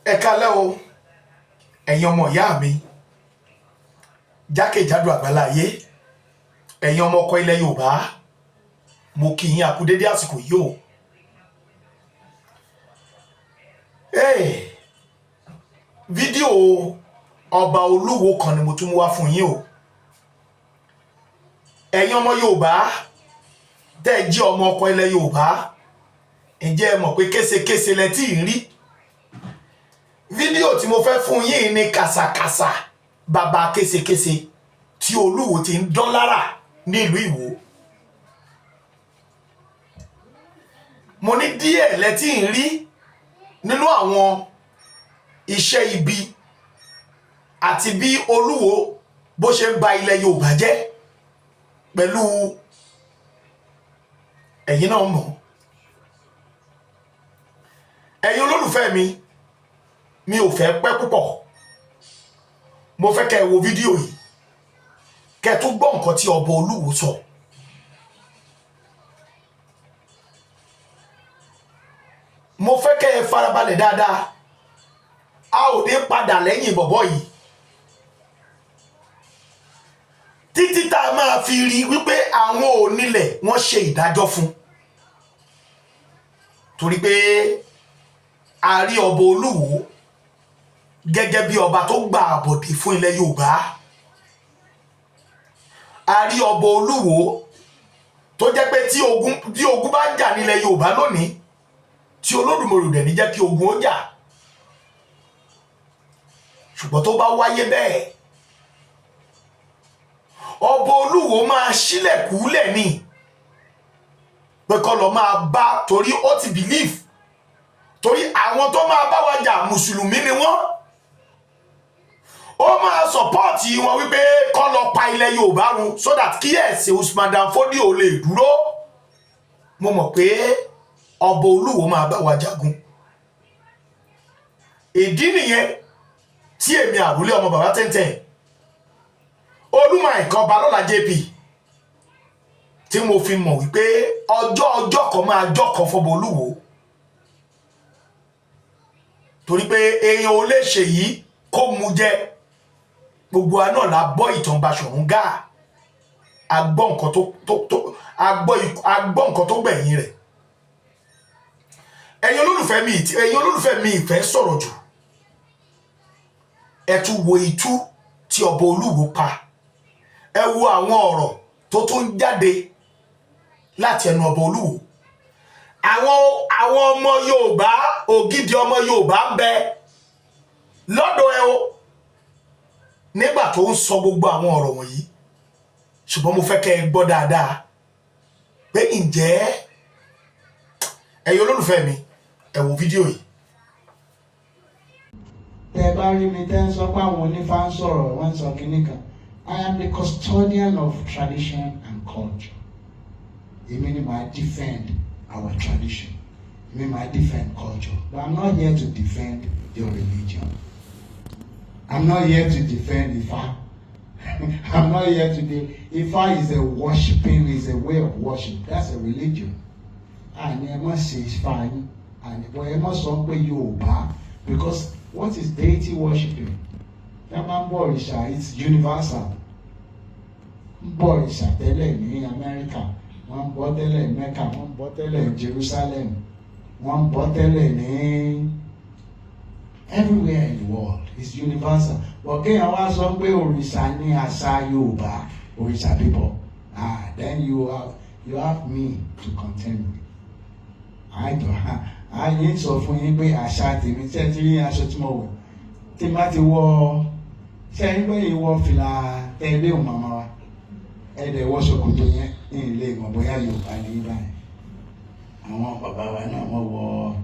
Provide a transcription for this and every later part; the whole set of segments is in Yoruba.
Ẹ kálẹ́ o, ẹ̀yin ọmọ ìyá mi jákèjádò àgbáláyé, ẹ̀yin ọmọ ọkọ ilẹ̀ Yorùbá, mo kí yín a kú dédé àsìkò yìí o. Hey, fídíò ọba Olúwo kan ni mo tún mú wá fún yín o. Ẹ̀yin ọmọ Yorùbá tẹ́ ẹ jẹ́ ọmọ ọkọ ilẹ̀ Yorùbá, ǹjẹ́ ẹ mọ̀ pé késekése lẹ tí ì rí? Fídíò tí mo fẹ́ fún yín ní kàsàkàsà bàbá késekése tí Olúwo ti ń dán lára nílùú Ìwó. Mo ní díẹ̀ lẹ tí ì rí nínú àwọn iṣẹ́ ibi àti bí Olúwo bó ṣe ń ba ilẹ̀ Yorùbá jẹ́ pẹ̀lú ẹ̀yin náà mọ̀. Ẹ̀yin olólùfẹ́ mi, mi ò fẹ́ pẹ́ púpọ̀. Mo fẹ́ kẹ́ ẹ wo fídíò yìí, kẹ́ ẹ tún gbọ́ nǹkan tí ọba Olúwo sọ. Mo fẹ́ kẹ́ ẹ farabalẹ̀ dáadáa. A ò ní padà lẹ́yìn bọ̀bọ̀ yìí títí tá a máa fi rí wípé àwọn onílẹ̀ wọ́n ṣe ìdájọ́ fún, torí pé a rí ọba Olúwo gẹ́gẹ́ bí ọba tó gba àbọ̀dè fún ilẹ̀ Yorùbá. A rí ọba Olúwo tó jẹ́ pé tí ogun bá ń jà nílẹ̀ Yorùbá lónìí, tí Olódùmarè dẹ̀ ní jẹ́ kí ogun ó jà, ṣùgbọ́n tó bá wáyé bẹ́ẹ̀, ọba Olúwo máa ṣílẹ̀kùlẹ̀ ni pé kọ́ lọ máa bá, torí ó ti believe, torí àwọn tó máa bá wa jà mùsùlùmí ni wọ́n. Ó máa sọpọ́ọ̀tì wọn wípé kọ́ lọ pa ilẹ̀ Yorùbá run so that kí ẹ̀sìn Usman Dan Fodio lè dúró. Mo mọ̀ pé ọba Olúwo máa bá wa jagun. Ìdí nìyẹn tí èmi àròlé ọmọ bàbá tẹ́ntẹ́n olúmọ ẹ̀kan balọ́la JP tí mo fi mọ̀ wípé ọjọ́ ọjọ́ kan máa jọ́ kan fọba Olúwo, torí pé èèyàn ò lè ṣe yìí kó mu jẹ. Gbogbo wa náà la gbọ́ ìtàn Baṣọ̀run Gáà, a gbọ́ nǹkan tó a gbọ́ nǹkan tó gbẹ̀yìn rẹ̀. Ẹ̀yin olólùfẹ́ mi, ẹ̀yin olólùfẹ́ mi, ìfẹ́ sọ̀rọ̀ jù. Ẹ tún wo itú tí ọba Olúwo pa, ẹ wo àwọn ọ̀rọ̀ tó tún jáde láti ẹnu ọba Olúwo. Àwọn ọmọ Yorùbá, ògidì ọmọ Yorùbá ń bẹ lọ́dọ̀ ẹ o nígbà tó ń sọ gbogbo àwọn ọ̀rọ̀ wọ̀nyí. Ṣùgbọ́n mo fẹ́ kẹ́ ẹ gbọ́ dáadáa pé ǹjẹ́ ẹ̀yin olólùfẹ́ mi, ẹ wo fídíò yìí. Tẹ́ ẹ bá rí mi tẹ́ ń sọ pé àwọn onífá ń sọ̀rọ̀, wọ́n ń sọ kínní kan. I am the custodian of tradition and culture. Èmi ni màá defend our tradition, èmi màá defend culture, but I'm not here to defend your religion. I'm not here to defend Ifá. I'm not here to do Ifá. Is a worshiping, is a way of worship. That's a religion. Àní ẹ má ṣe Ifá yín, àní bọ́ ẹ má sọ pé Yorùbá, because what is deity worshiping? Tá a máa ń bọ òrìṣà, it's universal. Ń bọ òrìṣà tẹ́lẹ̀ ní Amẹ́ríkà, wọ́n ń bọ tẹ́lẹ̀ ní Mecca, wọ́n ń bọ tẹ́lẹ̀ ní Jerusalem, wọ́n ń bọ tẹ́lẹ̀ ní everywhere in the world. It's universal. But kéèyàn wá sọ pé òrìṣà ní àṣà Yorùbá, òrìṣà bíbọ, ah, then you have me to contend with. Àìdọ̀ àyè ń sọ fún yín pé àṣà tèmi tí ẹ ti rí aṣọ tí mo wọ̀, tí n bá ti wọ ṣe ń gbé yìí wọ fìlà tẹ́lẹ̀ òun màmá wa, ẹ dẹ̀ wọ ṣòkòtò yẹn ní ilé ìmọ̀ bóyá Yorùbá ní báyìí. Àwọn bàbá wa náà, wọ́n wọ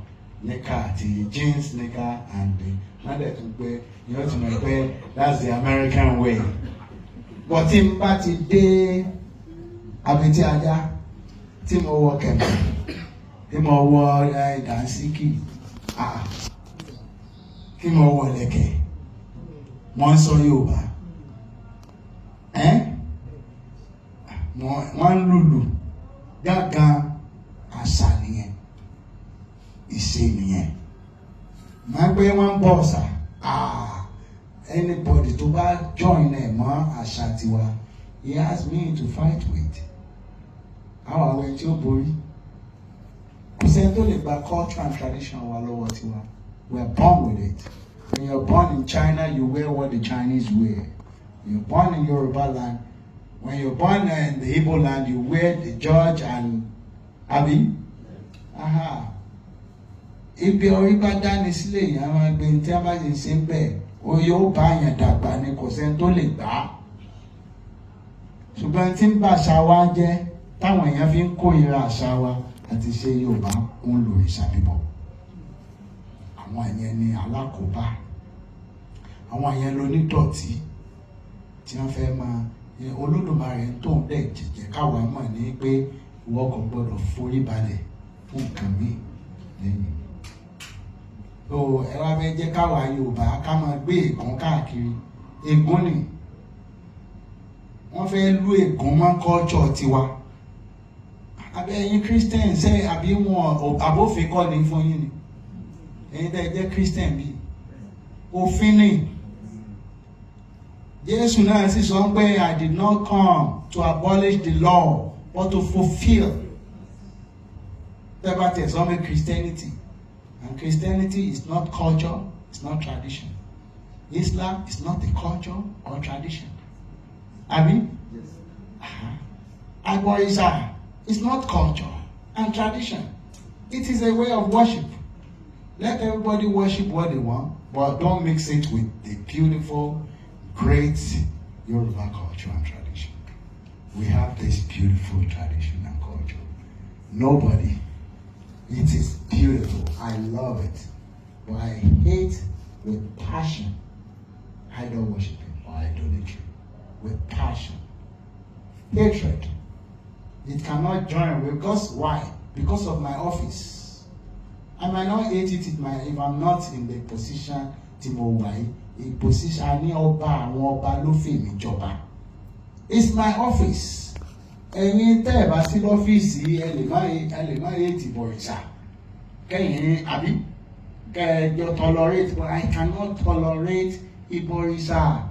knicker àti jeans, knicker and wọ́n dẹ̀ tún pé yóò tún mọ̀ pé that's the American way. But tí n bá ti dé abetí ajá, tí mo wọ kẹ̀kẹ́, tí mo wọ dànsíkì, tí mo wọ lẹ̀kẹ̀, wọ́n ń sọ Yorùbá, wọ́n ń lùlù gángan. Àṣà nìyẹn, ìṣe nìyẹn. Má Ṣùgbọ́n pé wọ́n ń bọ òòṣà, ah, anybody tó bá join ẹ̀ mọ́ àṣà tiwa, he has me to fight with. Àwọn ẹni tí ó borí, kò sẹ́ni tó lè gba culture and tradition wa lọ́wọ́ tiwa. We are born with it. When you are born in China, you wear what the Chinese wear. When you are born in Yoruba land, when you are born in the Igbo land, you wear the george and abi aha. Ibi orí bá dání sílé, èèyàn máa gbé tí a bá ṣe ṣe ń bẹ̀, ó yóò bá àyàn dàgbà ni. Kò sẹ́ni tó lè gbà á. Ṣùgbọ́n tí ń bá àṣà wa jẹ́, táwọn èèyàn fi ń kórìíra àṣà wa àti ṣe Yorùbá, ń lo òrìṣà bíbọ. Àwọn yẹn ni alákòóbá, àwọn yẹn lónídọ̀tí tí wọ́n fẹ́ máa. Olódùmarè tó ń dẹ̀ jẹ̀jẹ̀ káwa mọ̀ ní pé ìwọ kò gbọ́dọ̀ forí balẹ̀ fún nǹkan míì lẹ́yìn o. Ẹ wá fẹ́ jẹ́ káwa Yorùbá ká máa gbé ègún káàkiri. Ègún ni wọ́n fẹ́ lú ègún mọ́ culture tiwa. Àbí ẹ̀yin Christian ṣe, àbí wọn àbófin kọ́ ni fún yín ni? Ẹ̀yin tẹ́ ẹ jẹ́ Christian, bíi òfin ni. Jésù náà sì sọ pé, "I did not come to abolish the law, but to fulfill." Tẹ́ bá tẹ̀ sọ pé Christianity, and Christianity is not culture, it's not tradition. Islam is not a culture or tradition, àbí? Abọ̀rìṣà is not culture and tradition. It is a way of worship. Let everybody worship what they want, but don't mix it with the beautiful, great Yoruba culture and tradition. We have this beautiful tradition and culture. Nobody. It is beautiful. I love it. But I hate with passion idol worshiping or idolatry. With passion. Hatred. It cannot join, because why? Because of my office. I might not hate it if I'm not in the position tí mo wà yìí. A position ní ọba àwọn ọba ló fi mí jọba. It's my office. Ẹ̀yin tẹ́ ẹ̀ bá sí lọ́fíìsì, ẹ lè má hate ìbọ̀rìṣà kẹ́yìn, àbí kẹ́ẹ̀jọ tolerate, but I cannot tolerate ìbọ̀rìṣà.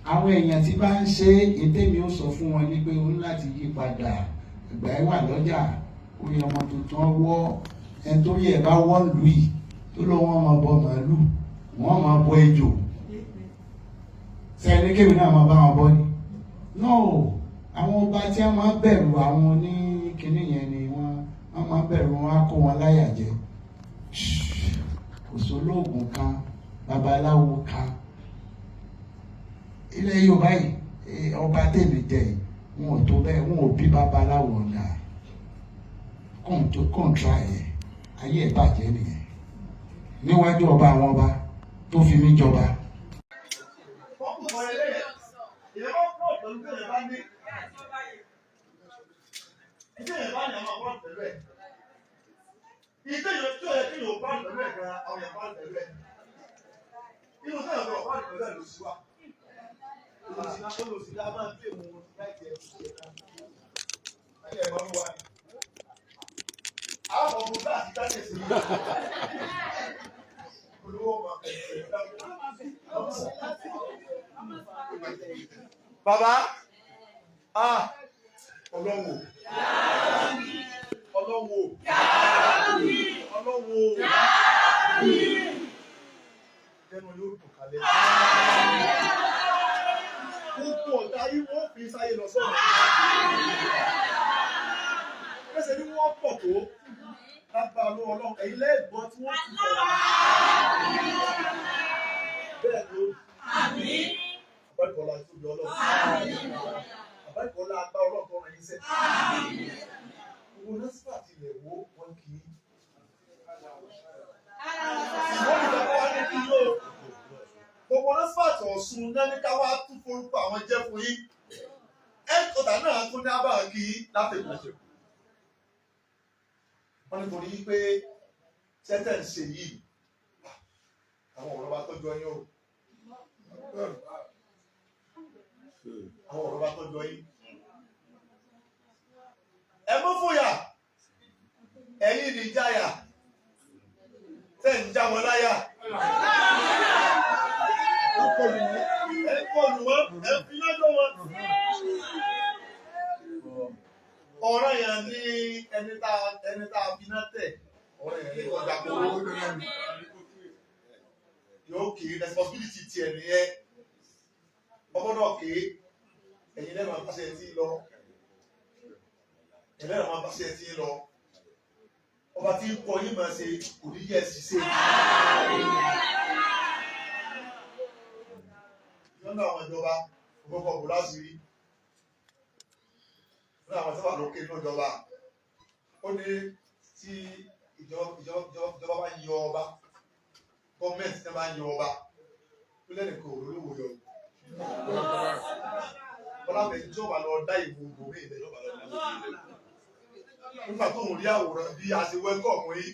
Àwọn èèyàn tí bá ń ṣe ètèmi, ó sọ fún wọn ní pé ó ní láti yí padà. Ìgbà ẹ wà lọ́jà, orí ọmọ tuntun wọ́. Ẹni tó yẹ bá wọ́ lù yìí tó ló wọ́n máa bọ màálù, wọ́n máa bọ ejò sẹ́ni, kébì náà máa bá wọn bọ́ ni. No, àwọn ọba tí wọ́n máa bẹ̀rù àwọn oníkinní yẹn ni wọ́n máa bẹ̀rù wọn, á kó wọn láyà jẹ. Kò sólóògùn kan, babaláwo kan ilẹ̀ Yorùbá yìí, ọba tèmi jẹ yìí, wọn ò tó bẹ́ẹ̀, wọn ò bí babaláwo ọ̀nà kóńtrà yẹn. Ayé ẹ̀ bàjẹ́ nìyẹn níwájú ọba àwọn ọba tó fi mí jọba. Fọ́ọ̀mù ẹlẹ́yẹ, èèyàn máa ń pọ̀ pẹ̀lú bí èèyàn bá ní. Ìdí èèyàn bá ní, àwọn pọ̀ pẹ̀lú ẹ̀. Ìdí èèyàn tí ó yẹ kí èèyàn bá pẹ̀lú ẹ̀ gan, àwọn èèyàn bá pẹ̀lú ẹ̀. Inú sẹ́yìn ọ̀gbọ̀n bá pẹ̀lú ẹ̀ ló sí wa. Olùsí la máa ń pè mú láìpẹ́ ẹ̀ ẹ̀ mọ́ wa ni. Àwọn ọmọ bá àti káyèsí. Olówó ọmọ ẹ̀. Bàbá, ah, Ọlọ́run o, Ọlọ́run o, Ọlọ́run o, ẹnu yóò dùn kalẹ̀. Gbogbo ọ̀tá yìí, wọ́n fi sáyé lọ sọ́run. Pèsè ní wọ́n pọ̀ tó lágbára lọ́wọ́ Ọlọ́run, ẹ̀yin lẹ́ẹ̀gbọ́n tí wọ́n ti sọ̀rọ̀. Bẹ́ẹ̀ ni ó àbá ìkọlá tóbi Ọlọ́run. Àbá ìkọlá agbára Ọlọ́run tó ràn yín sẹ́. Gbogbo nọ́sífà tilẹ̀ wo wọn kì í. Wọ́n ní bàbá wa ní kí yóò. Gbogbo nọ́sífà Ọ̀ṣun náà ní ká wá tún forúkọ àwọn jẹ́ fún yín. Ẹ̀kọ́tà náà tún ní abá kí látẹ̀kọ̀. Wọ́n ní torí pé sẹ́tẹ̀ ń ṣe yìí, àwọn ọ̀rọ̀ bá tọ́jú ọyún o. Àwọn ọ̀rọ̀ bá tọ́jú ọyún. Ẹ mú fòyà, ẹ̀yin ní ìjáyà, tẹ́ ń já wọn láyà. Ẹ kọlù wọn, ẹ fi lọ́jọ́ wọn. Ọ̀rọ̀ yẹn ní ẹni tá a fi náà tẹ̀. Ọ̀rọ̀ yẹn ní ọjà kóró. Yóò kì í responsibility tiẹ̀ nìyẹn. Ọgbọ́dọ̀ kì í ẹ̀yin lẹ́nu máa báṣẹ tí ń lọ. Ẹ̀yin lẹ́nu máa báṣẹ tí ń lọ. Ọba tí ń kọ yín máa ṣe kò ní yẹ ṣiṣẹ́. Lọ́nà àwọn ìjọba, ògbókọ̀ bò láṣìírí. Ní àwọn tó wà lókè ní ìjọba, ó ní tí ìjọba bá ń yọ ọba, gọ́ọ̀mẹ̀ntì náà bá ń yọ ọba, ó lẹ́nìkan òrólówó yọ. Ọlábẹ̀ tí ó wà lọ dá ìwò ògbòmí ilẹ̀. Nígbà tó ń rí àwòrán bí a ṣe wẹ́kọ̀mù yìí.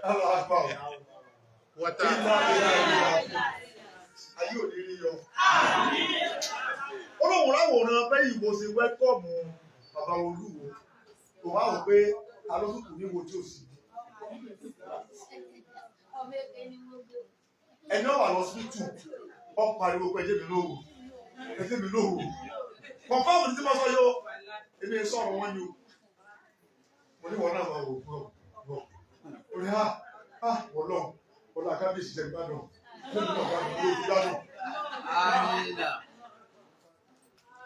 Allahu Akbar. Iná ìlà ìlà ayé ò ní rí yọ. Olóhùn ráwòrán bẹ́ ìwò ṣe wẹ́kọ̀mù bàbá Olúwo. Kò wá wò pé ta ló tún kù níwo tí ò sí. Ẹni ọ̀wà lọ sí tù, ọ pariwo pé ẹjẹ́ mi lóhùn. Ẹjẹ́ mi lóhùn. Confirm ní tí mo sọ yóò, èmi sọ̀rọ̀ wọn ni o. Mo ní wọn náà máa wò fún ọ. Ó ní ha, ha, wọ́n lọ, wọ́n lọ kábíyèsí jẹ́ gbádùn. Lẹ́nu náà gbádùn, ló ti gbádùn.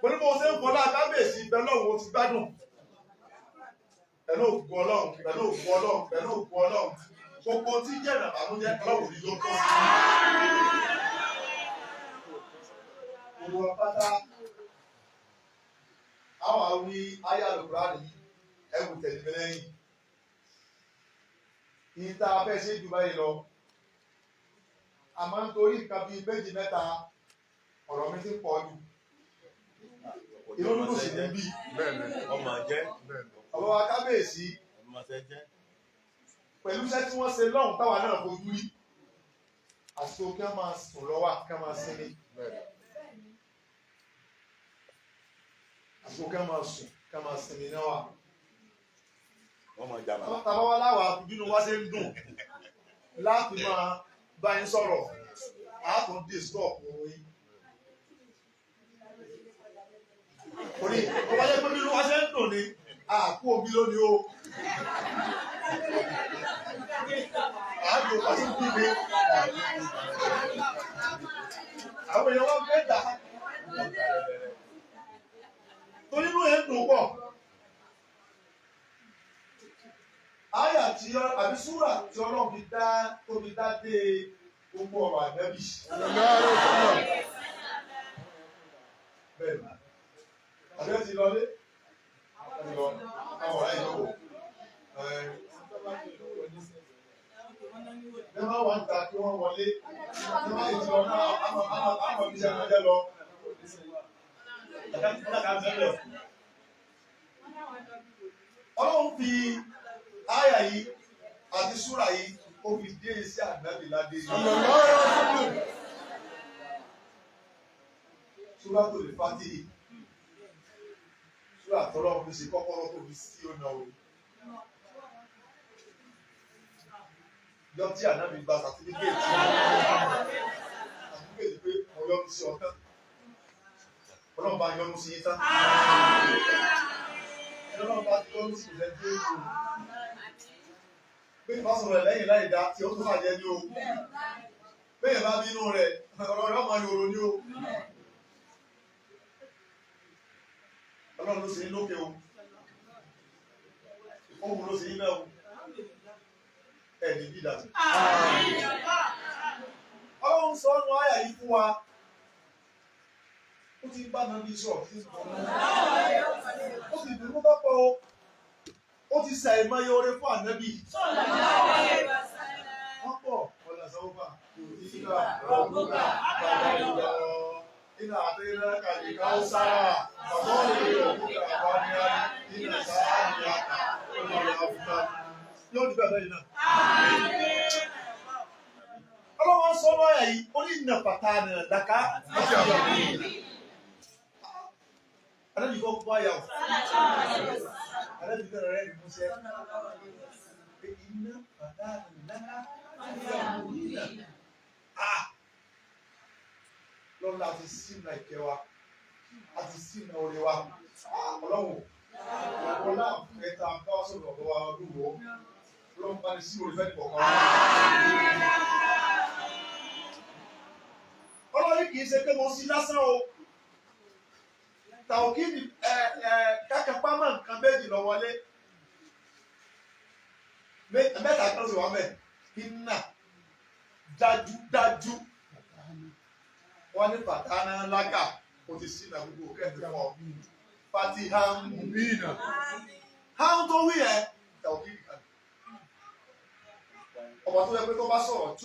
Mo ní mo ṣe ń fọlá kábíyèsí ibẹ̀ lọ́hùn ó ti gbádùn. Pẹ̀lú ògùn Ọlọ́run, pẹ̀lú ògùn Ọlọ́run, pẹ̀lú ògùn Ọlọ́run. Gbogbo tí jẹ́ ìrànlọ́wọ́ Ọlọ́run ní yóò tọ́ sí. Gbogbo apáta, àwọn àwí ayé àlùkùránì yìí, ẹ̀wù tẹ̀lé mi lẹ́yìn. Ìta fẹ́ ṣe jù báyìí lọ. Àmọ́ nítorí nǹkan bíi méjì mẹ́ta, ọ̀rọ̀ mi ti pọ̀ jù. Ìrònú ló sì ní bí. Ọmọ jẹ́. Bàbá wa kábíyèsí Ọmọ ṣe jẹ́. pẹ̀lú iṣẹ́ tí wọ́n ṣe lọ́hùn táwa náà fojú rí. Àsìkò kí wọ́n máa sùn lọ́wọ́ kí wọ́n máa sinmi. Àsìkò kí wọ́n máa sùn kí wọ́n máa sinmi náà wà. Wọ́n máa jàmà. Tàbá wá láwàá bínú wá ṣe ń dùn láti máa bá yín sọ̀rọ̀, a tún dé stop yín. Orí ọba jẹ́ pé bínú wá ṣe ń dùn ni, a kú omi lónìí o. Àájò wá sí bí mi. Àwọn èèyàn wá fẹ́ dà. Torí inú ẹ̀ ń dùn pọ̀. Àyà tí àbí súrà tí Ọlọ́run fi dá tó fi dá dé gbogbo ọ̀rọ̀ ànábì. Bẹ́ẹ̀ni, àbí ẹ ti lọlé? Ẹ ti lọ, àwọn ọ̀rẹ́ ìyókù. Ẹ máa wà ń ta kí wọ́n wọlé. Ẹ máa lè ti lọ náà, àmọ̀ bí sẹ́nu ọjọ́ lọ. Ọlọ́run fi àyà yìí àti súrà yìí ó fi dé sí ànábì ládé yìí. Súrà tó lè fàtí súrà tọ́lọ́ fi ṣe kọ́kọ́rọ́ tó fi sí ọ̀nà o. Yọ tí ànábì gba sàtífíkèètì sàtífíkèètì pé mo yọ́nú sí ọ tán. Ọlọ́run bá yọ́nú sí yín tán. Ọlọ́run bá ti yọ́nú sí ìfẹ́ tí ó kù. Bí ìbá sọ̀rọ̀ lẹ́yìn láì dá tí ó tún bàjẹ́ ní o. Bẹ́ẹ̀ bá bínú rẹ̀, ọ̀rọ̀ rẹ̀ ọmọ yòrò ní o. Ọlọ́run ló ṣe é lókè o. Ohun ló ṣe é náà o. Ẹ̀ẹ́dì bí ìdàtí. Ọlọ́run sọ ọ́nù àyà yìí fún wa. Ó ti bá nàbí sọ̀rọ̀ sí ìgbọ̀nà. Ó ti dùnú lọ́pọ̀ o. Ó ti ṣàìmọye oore fún ànábì. Wọ́n pọ̀ ọ̀là sọ́wọ́fà. Ìlà rọ̀gbọ́gà bàbá ìlọ. Iná àti iná kàlí káwùsára. Bàbá òye òkúta àbáníyá. Iná sáà ní àkà. Olùwà àbúta. Yóò dìbẹ̀ lẹ́yìn náà. Ọlọ́wọ́n sọ lọ́yà yìí, ó ní ìnà pàtàkì làkà. Ànábì kọ́ bá yà ó. Ànábì bẹ̀rẹ̀ rẹ̀ ní Músẹ́. Pé iná bàtà lára ah lọ́la ti sínú ìkẹ́ wa, a ti sínú orí wa. Ọlọ́run ọlá ẹ̀ta bá sọ̀rọ̀ ọ̀bọ̀ wa ọdún wo ọlọ́run bá ní sí orí fẹ́ẹ́ kọ̀ọ̀kan. Ọlọ́run kì í ṣe pé mo sí lásán o. Tàòkìdì ẹ ẹ kákápá mọ́ nǹkan méjì lọ wọlé. Mẹ́ta kan sì wá mẹ́ iná dájúdájú wọ́n ní fàtánà lákà ó ti sí ìnà gbogbo kẹ́ẹ̀tì fún ọ. Fatiha mubina. Háwọn tó wí ẹ tàòkìdì kan. Ọba tó yẹ pé tó bá sọ̀rọ̀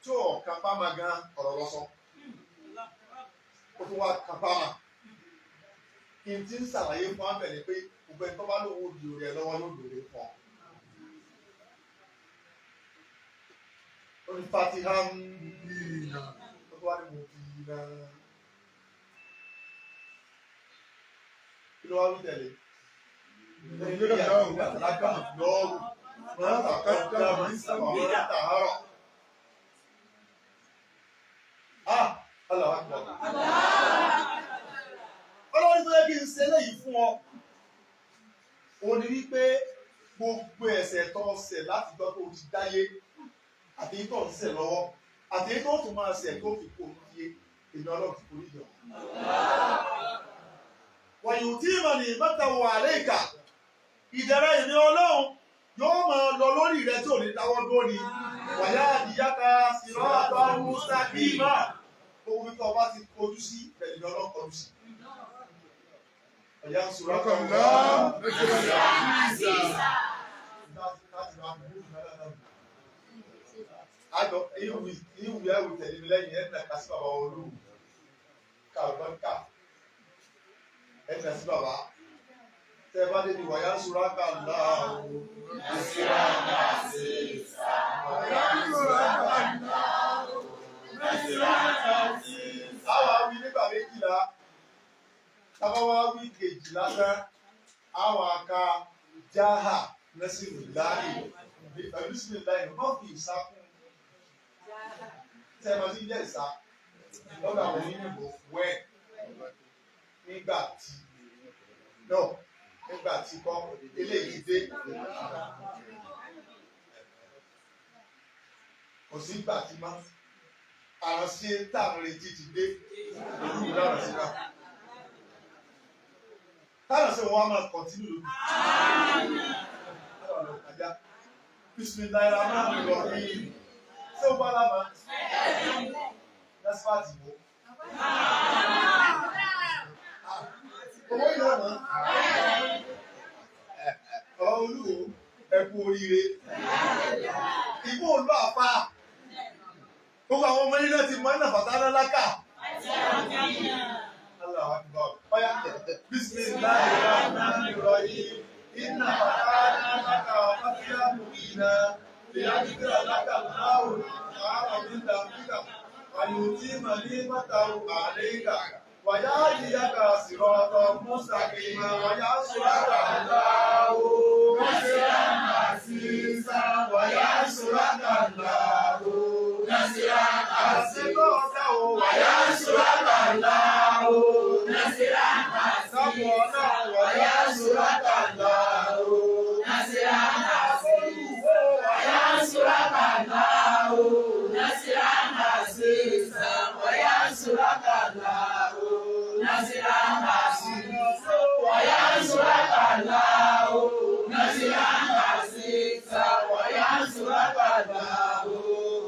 tí ò kápá máa gan ọ̀rọ̀ lọ́sọ. Ó tún wá kápá máa. Kí n ti ń ṣàlàyé fún Abẹ ni pé gbogbo ẹni tó bá lóun ò di orí ẹ lọ́wọ́ yóò dòre fún ọ. Ó ní Fatiha mubina. Ó tún wá ní mubina. Kí ló wá wí tẹ̀lé? Lọ́rù. Ah, Allahu Akbar. Ọlọ́run tó yẹ kí n ṣe eléyìí fún ọ. Ó ní wípé gbogbo ẹ̀ṣẹ̀ tó ń ṣẹ̀ láti gbọ́ tó ti dáyé àti èyí tó ń ṣẹ̀ lọ́wọ́ àti èyí tó tún máa ṣẹ̀ tó fi kó láyé èmi Ọlọ́run ti forí jọ. Wàyí tí ìmọ̀ ní mẹ́ta wà lẹ́ẹ̀ka ìdára ìní Ọlọ́run yóò máa lọ lórí rẹ tí ò ní dáwọ́ dúró ni. Wàyá àdìyáka sirata mustaqima. Ohun wípé ọba ti kojú sí pẹ̀lú Ọlọ́run kọjú sí. Ọ̀yá ń sọ̀rọ̀ kan Àjọ ìwù ẹ̀wù tẹ̀lé mi lẹ́yìn ẹ̀ nà ká sí bàbá olú kàlùbọ́nkà ẹ̀ nà sí bàbá tẹ́ ẹ bá débi wàyá ń sọ̀rọ̀ kan láàrú. Àwa wí nígbà méjìlá, tábà wá wí kejìlá tán, àwa ka jáhà nẹ́sìrì láàyè. Pẹ̀lú sí láàyè, wọ́n fi ìsákún. Tẹ́ ẹ máa ti jẹ́ ìsá lọ́dọ̀ àwọn onímọ̀ wẹ̀ nígbà tí no nígbà tí kọ́ eléyìí dé. Kò sí ìgbà tí má àránṣe tá à ń retí ti dé olúwo láránṣe náà. Táránṣe wọn á máa kọ̀ntínú lóbi. Bismillahir Rahmanir Rahim. Ṣé o bá lámà? Nẹ́sífàtì wo? Owó ìlànà. Ọ̀rọ̀ olúwo ẹ kú oríire. Ìbò olú àpá. Gbogbo àwọn ọmọ ilé ti mọ iná bàtà lálákà. Allahu Akbar. Ọya Bismillahir Rahmanir Rahim. Inna fatahna laka fathan mubina. Liyaghfira laka Allahu ma min dhanbika wa yutimma ni'matahu 'alayka wa yahdiyaka siratan mustaqima wa yansuraka Allahu nasran 'aziza wa yansuraka Allahu nasran 'aziza wa yansuraka Allahu nasran 'aziza wa yansuraka Allahu nasran 'aziza wa yansuraka Allahu nasran 'aziza wa yansuraka Allahu nasran 'aziza wa yansuraka Allahu nasran 'aziza wa yansuraka Allahu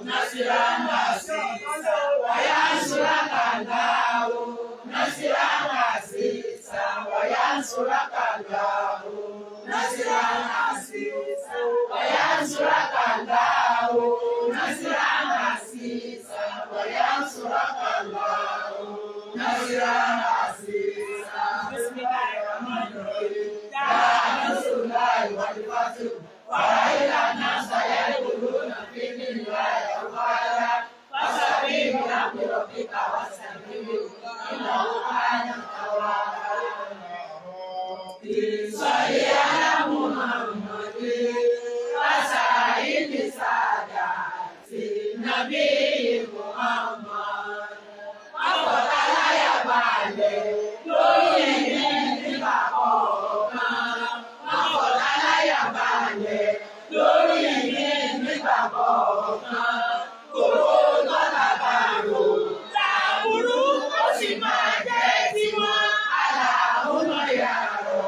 nasran 'aziza wa yansuraka Allahu nasran 'aziza wa yansuraka Allahu nasran 'aziza wa yansuraka Allahu nasran 'aziza wa yansuraka Allahu nasran 'aziza. Bismillahirrahmanirrahim. Nasrullahi wal fath wa ra'ayta an-nasa yadkhuluna fi dinillahi afwaja fasabbih bihamdi rabbika wastaghfirhu innahu kana tawwaba. Salli ala Muhammadin wa sallim. Nàbí Muhammad. Wọ́n fọ̀tá láyà balẹ̀ lórí ẹ̀mí nígbà kọ̀ọ̀kan. Wọ́n fọ̀tá láyà balẹ̀ lórí ẹ̀mí nígbà kọ̀ọ̀kan. Gbogbo dọ́là bá rò. Làbúrú ó sì máa jẹ́ tiwọn. Àlàó yà rọ̀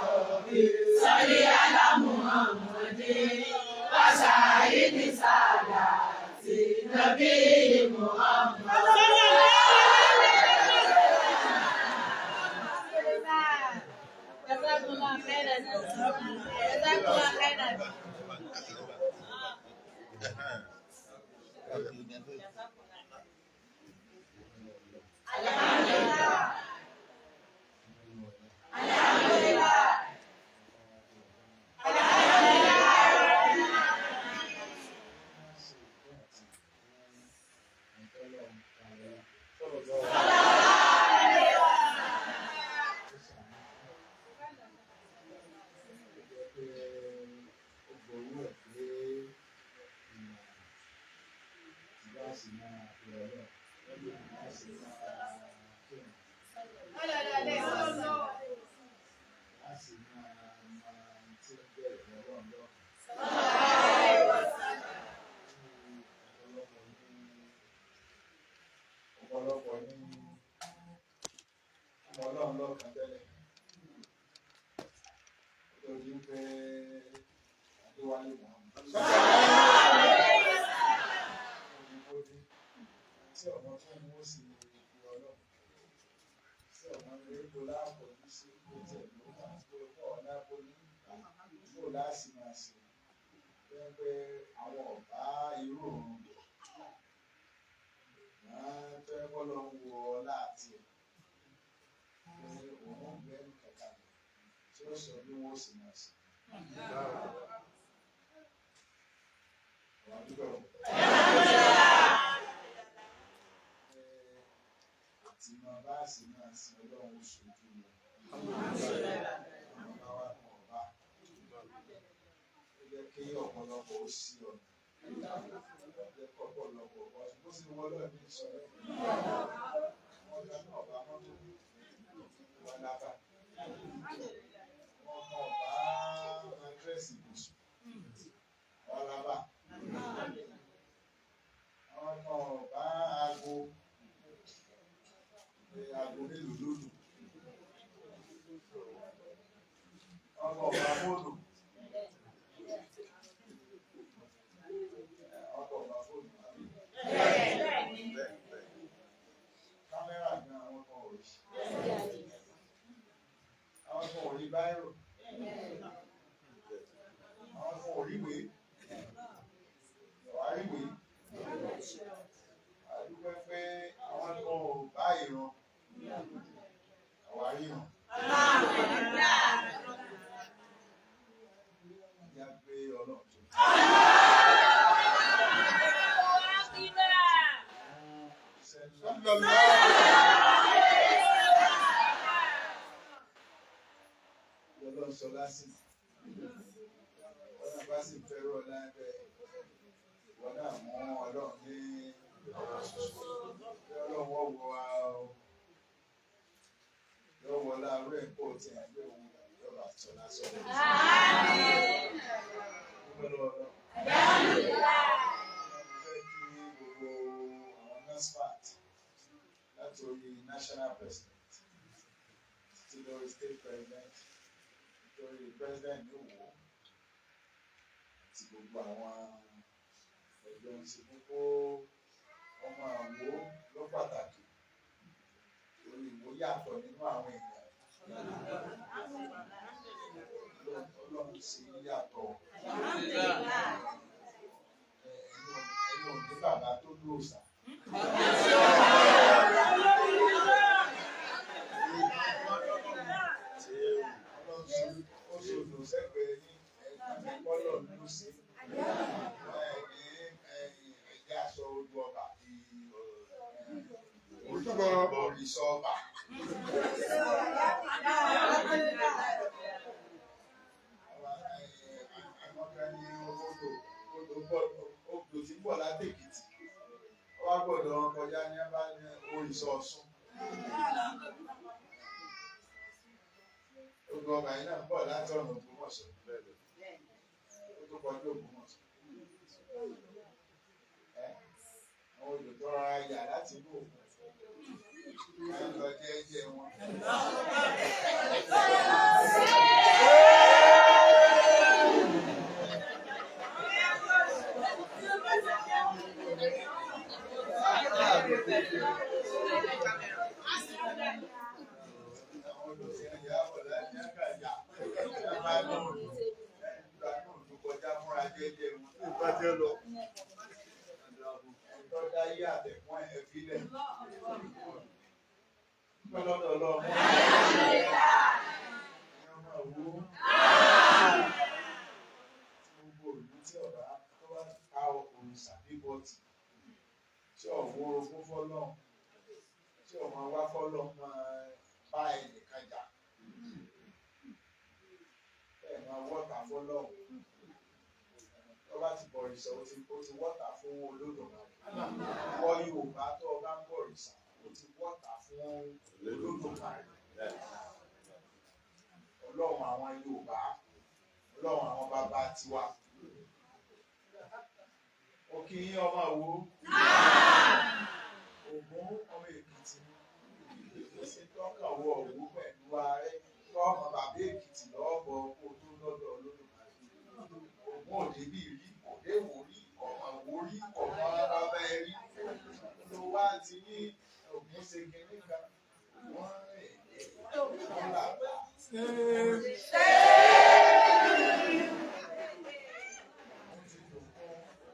sọ́lé àlá Muhammadin. Wàṣà ìdí sàdá sí Nàbí Muhammad. Jazakumullah khairan. Jazakumullah khairan. Ọ̀pọ̀lọpọ̀ ní ọmọ Ọlọ́run lọ́kàn tẹ́lẹ̀ lórí pé Adéwálé Muhammad òyìnbó tí ọmọ tó ń wó sí ìpè Ọlọ́run tí ọmọ eréko láàpọ̀jù sí kó tẹ̀ ló máa tó pọ̀ lápò ní kó láàsì máa ṣe pé pé àwọn ọ̀bá irú òun bọ̀ máa fẹ́ kọ́ lọ ń wọ ọlá àti ẹ̀ pé òun gbẹ́ kàkà tí ó sọ bí wọ́n sì máa ṣe. Àwọn àdúgbò àti máa bá sì máa sin Ọlọ́run oṣù ojú wọn. Àwọn bá wà ní ọba. Ó jẹ́ kí ọ̀pọ̀lọpọ̀ ó sí ọ̀nà. Ó jẹ́ kí ọ̀pọ̀lọpọ̀ bọ́ bó sì wọ́n lọ́ọ̀ ní ìsọ̀rọ̀. Wọ́n gba náà bá mọ́tò wọn lábà. Wọ́n mọ̀ bá àdírẹ́sì ibùsùn wọn lábà. Àwọn kan ò bá aago pé aago mélòó lónìí. Wọ́n kàn bá fóònù. Wọ́n kàn bá fóònù. Kámẹ́rà gan àwọn kan ò rí. Àwọn kan ò rí báírò. Àwọn kan ò rí ìwé. Ìwà rí ìwé. A dúpẹ́ pé àwọn kan ò bá ìran. Àwa ríran. Ìyá gbé Ọlọ́run tó. Iṣẹ́ ńlá. Ọlọ́run sọ lásìkò. Ọlọ́run bá sì fẹ́ràn ọlá ẹgbẹ́. Ìwọ náà mú Ọlọ́run ní ọ̀rọ̀ ṣoṣo. Bí Ọlọ́run wọ̀ wọ wa o. Yóò wọ láàárọ̀ ẹ̀kọ́ tí ẹ̀ ń gbé òun yọba sọ lásán. Dúpẹ́ lọ́wọ́ Ọlọ́run. Mo fẹ́ kí gbogbo àwọn NASFAT látòrí national president títí lórí state president lórí president ní Ìwó àti gbogbo àwọn ẹgbẹ́ ń ṣe gbogbo ọmọ Ìwó ló pàtàkì torí Ìwó yàtọ̀ nínú àwọn èèyàn. Ọlọ́run sì yàtọ̀. Ẹ̀yin ò ní bàbá tó lóòsà. Ó ṣòdò sẹ́gbẹ̀ẹ́ yín, ẹ̀yin kọ́lọ̀ ló ṣe. Ẹ̀yin ẹ̀jẹ̀ aṣọ ojú ọba di Ojúbọ. òrìṣà ọba. Àwọn kan ní odò odò bọ̀ odò tí ń bọ̀ látèkìtì. gbọ́dọ̀ wọn kọjá ní ẹ bá ní òrìṣà Ọ̀ṣun. Gbogbo ọgbà yìí náà ń bọ̀ láti ọ̀nà Ògbómọ̀ṣọ́. Ó tó kọjú Ògbómọ̀ṣọ́. Ẹ́ àwọn olùtọ́ rárá yà láti inú òkun. Wọ́n ń lọ jẹ́jẹ́ wọn. Àwọn olùsìn ìyá bọ̀ láti ẹ̀ka yà. Ẹ máa lọ òdù. Ẹ ń lọ kọjá fúnra jẹ́jẹ́ wọn. Ìgbà tí ẹ lọ. Ẹ̀tọ́ dáyé àtẹ̀kùn ẹ̀ fílẹ̀. Dúpẹ́ lọ́dọ̀ Ọlọ́run. Ẹ̀yin ọmọ Òwú. Tí gbogbo ìlú tí ọ̀bá tó bá ka òrìṣà bíbọ tì, tí ọ̀wọ́ orogún fọ́lọ́run, tí ọmọ wá fọ́lọ́run máa bá ẹnìkan jà. Bẹ́ẹ̀ máa wọ́ta fọ́lọ́run. Tó bá ti bọ̀rìṣà, ó ti wọ́ta fún Olódùmarè. Ìwọ Yorùbá tó o bá ń bọ̀rìṣà, ó ti wọ́ta fún Olódùmarè. Ọlọ́run àwọn Yorùbá, Ọlọ́run àwọn bàbá tiwa. Mo kí yín ọmọ Ìwó. Ògún ọmọ Èkìtì ni. Èsì tọ́ka wọ Òwú pẹ̀lú ààrẹ kọ́ ọmọ bàbá Èkìtì lọ́ọ̀bọ̀ kó tó lọ́dọ̀ Olódùmarè. Ògún òde bí rí, òde wò rí, ọmọ wò rí, ọmọ bàbá ẹ rí. Ló wá ti ní Ògún ṣe kinní kan. Wọ́n rìn wọ́n là bá. Wọ́n ti dòkun,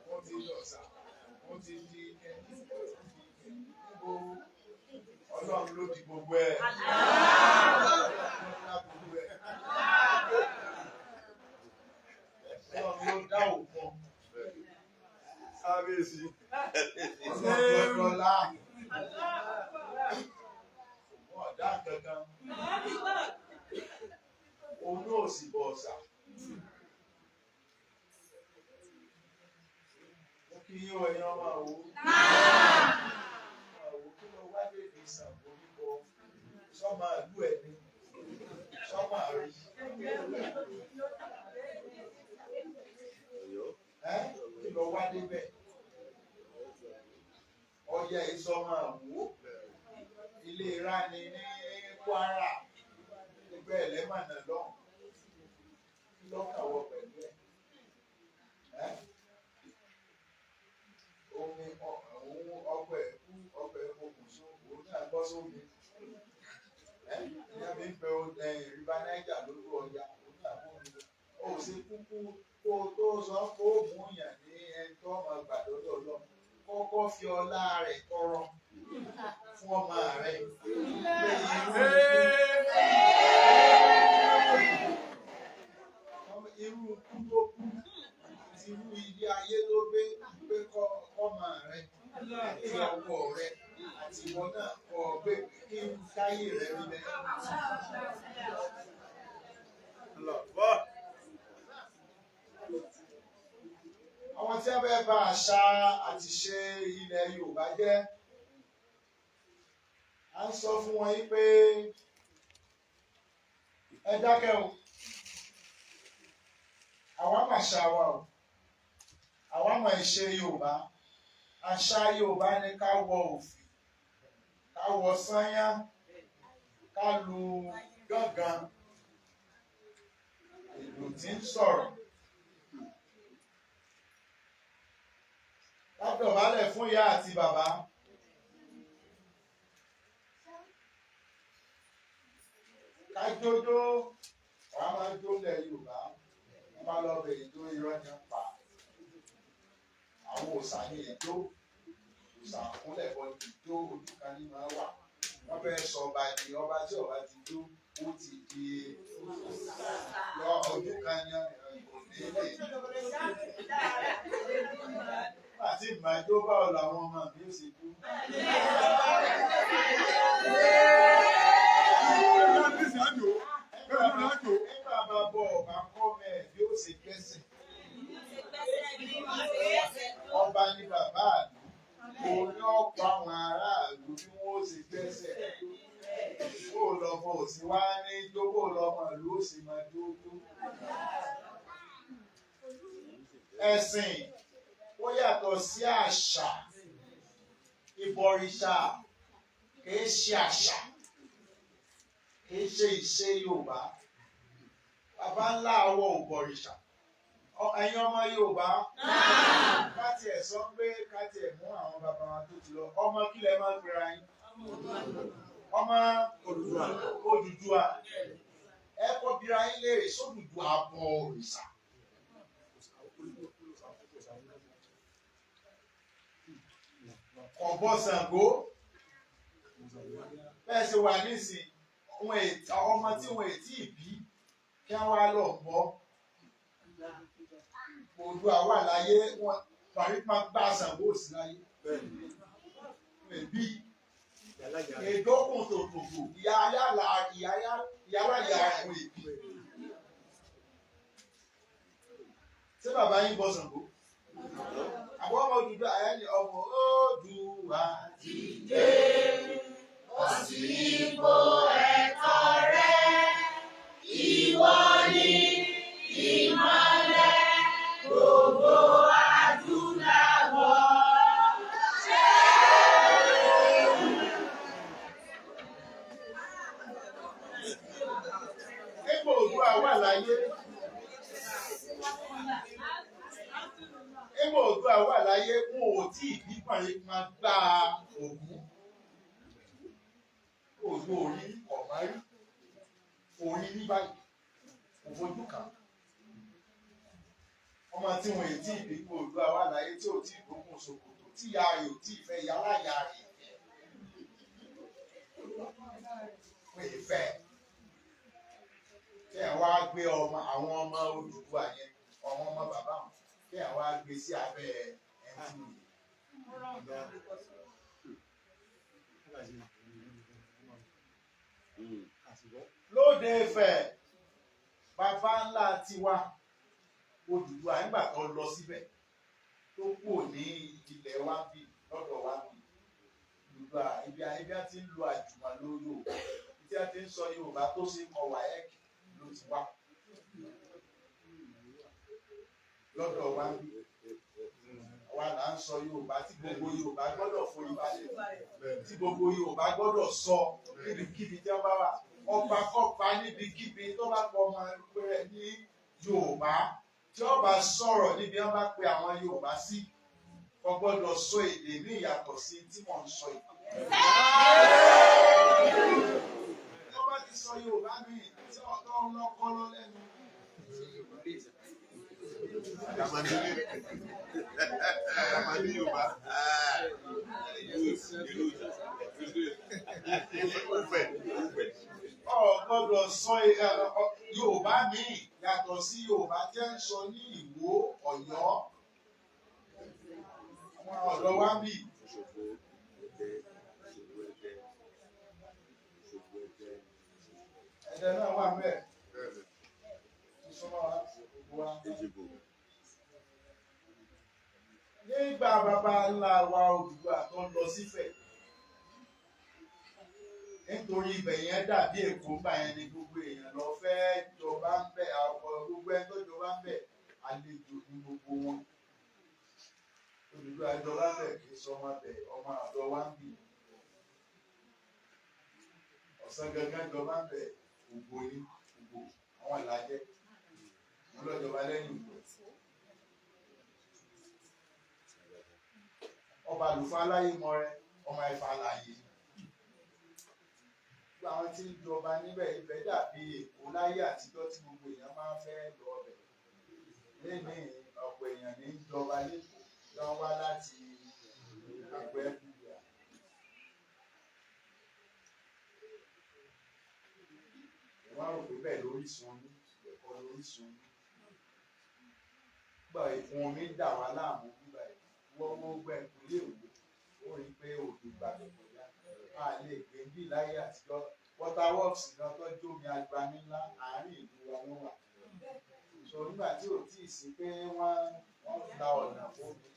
wọ́n ti dọ̀sà, wọ́n ti di ẹni, níbo Ọlọ́run ló di gbogbo ẹ̀. Ọlọ́run ló dá gbogbo ẹ̀. Ọlọ́run ló dá òkun. Kábíyèsí. Ọlọ́run ló dọ́lá. Wọ́n ọ̀dá kankan. Òun náà sì bọ̀ ọ̀sà. Mo kí yín o ẹ̀yin ọmọ Òwú. Ọmọ Òwú kí ló wá dé ní Ṣàngó bíbọ? Sọ́mọ ìlú ẹ̀ ni. Sọ́mọ rí. Ẹ́ kí ló wá débẹ̀? Ọya ìsọmọ Òwú. Ilé ìrani ní Kwara. Ẹgbẹ́ ẹlẹ́mọ̀nà lọ́hùn. Kí ló kà wọ pẹ̀lú ẹ̀? Ẹ́ omi òun ọkọ ẹ̀ kú ọkọ ẹ̀ pokùnso òun náà bọ́ sómi. Ẹ́ ìyá mi ń bẹ River Niger lójú ọya òun náà bó mi lọ. Ó ṣe kúkú kó o tó sọ pé ó mú yàn ní ẹni tó ọmọ gbàdọ́dọ̀ lọ. Kọ́kọ́ fi ọlá rẹ̀ tọrọ fún ọmọ rẹ̀. Pé irú ikú tó kú àti irú ilé ayé tó gbé pé kọ́mọ rẹ̀ àti ọkọ rẹ̀ àti ìwọ náà kọ́ ọ gbé kí n káyé rẹ̀ rí bẹ́ẹ̀. Àwọn tí wọ́n fẹ́ bà àṣà àti ṣe ilẹ̀ Yorùbá jẹ́, à ń sọ fún wọn yí pé ẹ dákẹ́ o, àwa mà ṣà wa o, àwa mọ̀ ìṣe Yorùbá. Àṣà Yorùbá ni ká wọ òfì, ká wọ sányá, ká lu gángan, ìlù tí ń sọ̀rọ̀. Ká dọ̀bálẹ̀ fún ìyá àti bàbá. Ká jójó, àwa máa ń jó lẹ̀ Yorùbá, wọ́n bá lọ bẹ̀ ìjó irọ́ ni ń pa. Àwọn òòṣà ní ìjó, òòṣà kúnlẹ̀ bọ ìjó ojú kan ní máa wà. Wọ́n fẹ́ sọ ọba di ọba tí ọba ti jó, ó ti di lọ ojú kan ní kò ní lè. Nígbà tí ìgbà jó báwo làwọn ọmọ mi ó ṣe jó. Nígbà bá bọ̀ ọ̀bá kọ́ mẹ́ bí ó ṣe gbẹ́sẹ̀. Ọba ni bàbá àlú, òun ní ọkọ. ò sí wá ní jókòó lọmọ ìlú ó sì máa jójó. Ẹ̀sìn ó yàtọ̀ sí àṣà. Ìbọ̀rìṣà kìí ṣe àṣà, kìí ṣe ìṣe Yorùbá. Bàbá ńlá àwọ̀ ò bọ̀rìṣà. Ẹ̀yin ọmọ Yorùbá, ká tiẹ̀ sọ pé ká tiẹ̀ mú àwọn bàbá wa tó ti lọ. Ọmọ kí lẹ máa ń pera yín? Ọmọ Odùduwà. Odùduwà. Ẹ kọ́ bira yín léèrè sódùduwà bọ òrìṣà. Kò bọ Ṣàngó. Bẹ́ẹ̀ ṣe wà nísìn, ọmọ tí wọn ètí ìbí kí wọ́n wá lọ bọ́. Oòduà wà láyé, wọn parí máa gbá Ṣàngó sí láyé. Wọn èbí èdókùn tòtòtò ìyá yálà ìyá yálà ìyá rẹ̀ wọn èbí. Ṣé bàbá yín bọ Ṣàngó? Àwọn ọmọ Odùduwà ẹ̀ ní ọmọ Oòduà Dìde, ó sì ipò ẹ̀tọ́ rẹ. Ìwọ ni ìmọ́lẹ̀ gbogbo adúláwọ̀. Nígbà Oòduà wà láyé. Nígbà Oòduà wà láyé, wọn ò tí ì bí parí máa gbá Ògún. Ògún orí ọ̀má rí. Orí ní báyìí. Kò fojú kàn. Ọmọ tí wọn ò tí ì bí nígbà Oòduà wà láyé tí ò tí ì gbógun ṣòkòtò tí ìyá rẹ̀ ò tí ì fẹ́ ìyá aláya rẹ̀ fẹ́. Wọ́n ì fẹ́ kí ẹ wá gbé ọmọ àwọn ọmọ Odùduwà yẹn, àwọn ọmọ bàbá wọn, kí ẹ wá gbé sí abẹ́ ẹtì. Lóde Ifẹ̀, bàbá ńlá tiwa Odùduwà nígbà tó lọ síbẹ̀ tó kù ní ilẹ̀ wa bí lọ́dọ̀ wa bí Odùduwà ibi ibi a ti ń lo àjùmọ̀lò Yorùbá, ibi tí a ti ń sọ Yorùbá tó ṣe kọ WAEC ló ti wá lọ́dọ̀ wa bí. Àwa là ń sọ Yorùbá tí gbogbo Yorùbá gbọ́dọ̀ forí balẹ̀, tí gbogbo Yorùbá gbọ́dọ̀ sọ níbikíbi tí wọ́n bá wà. Ọba kọ́pa níbikíbi tó bá pọ̀ ọmọ rẹ̀ ní Yorùbá tí ó bá sọ̀rọ̀ níbi wọ́n bá pe àwọn Yorùbá sí, kò gbọ́dọ̀ sọ èdè ní ìyàtọ̀ sí tí mò ń sọ yìí. Tó bá ti sọ Yorùbá mi tí ọ̀dọ́ ń lọ́kọ́ lọ lẹ́nu. Àdàmàdì àdàmàdì Yorùbá. Ufẹ̀ Ufẹ̀. Ọ gbọ́dọ̀ sọ Yorùbá mi yàtọ̀ sí Yorùbá tẹ́ ń sọ ní Ìwó, Ọ̀yọ́, àwọn ọ̀dọ́ wa ń bì. Òṣogbo, Ẹdẹ, Òṣogbo Ẹdẹ, Òṣogbo Ẹdẹ. Ẹ̀dẹ̀ náà wà mẹ́ẹ̀ Bẹ́ẹ̀ni, tó súnmọ́ wa gbogbo wa. Èjìgbò. Nígbà bàbá ńlá wa Odùduwà tó ń lọ sífẹ̀, nítorí ibẹ̀ yẹn dàbí Èkó ńgbà yẹn ni gbogbo èèyàn lọ fẹ́ jọba ń bẹ̀, àwọn gbogbo ẹni tó jọba ń bẹ̀ àlejò ní gbogbo wọn. Odùduwà jọba ń bẹ̀ kì í sọ ọmọ bẹ̀, ọmọ àdọ́ wa ń bì. Ọ̀sán gangan jọba ń bẹ̀, Ògbò ní Ògbò àwọn ìlàjẹ wọn lọ jọba lẹ́yìn Ògbò. Ọba àlùfáà láyé mọrẹ ọmọ ẹfà láàyè gbogbo àwọn tí ń jọba níbẹ̀. Ibẹ̀ dàbí Èkó láyé àtijọ́ tí gbogbo èèyàn máa ń fẹ́ lọ ọbẹ̀. Lẹ́nìí ọ̀pọ̀ èèyàn ní í jọba lẹ́kọ̀ọ́ ló ń wá láti àgbẹ̀ bùbá. Wọ́n rò pé bẹ́ẹ̀ lórísun ní ẹ̀kọ́ lórísun ní. Gbà ìfún omi dà wá láàmú bíbá yìí, wọ́n gbogbo ẹ̀kúnlé òwe ó rí i pé òjò gbàgbé kọjá. A lè gbé bí láyé àtijọ́ water works gan tó jómi agbami ńlá àárín ìlú wa ló wà. So nígbà tí ò tíì sí pé wọ́n la ọ̀nà fómi,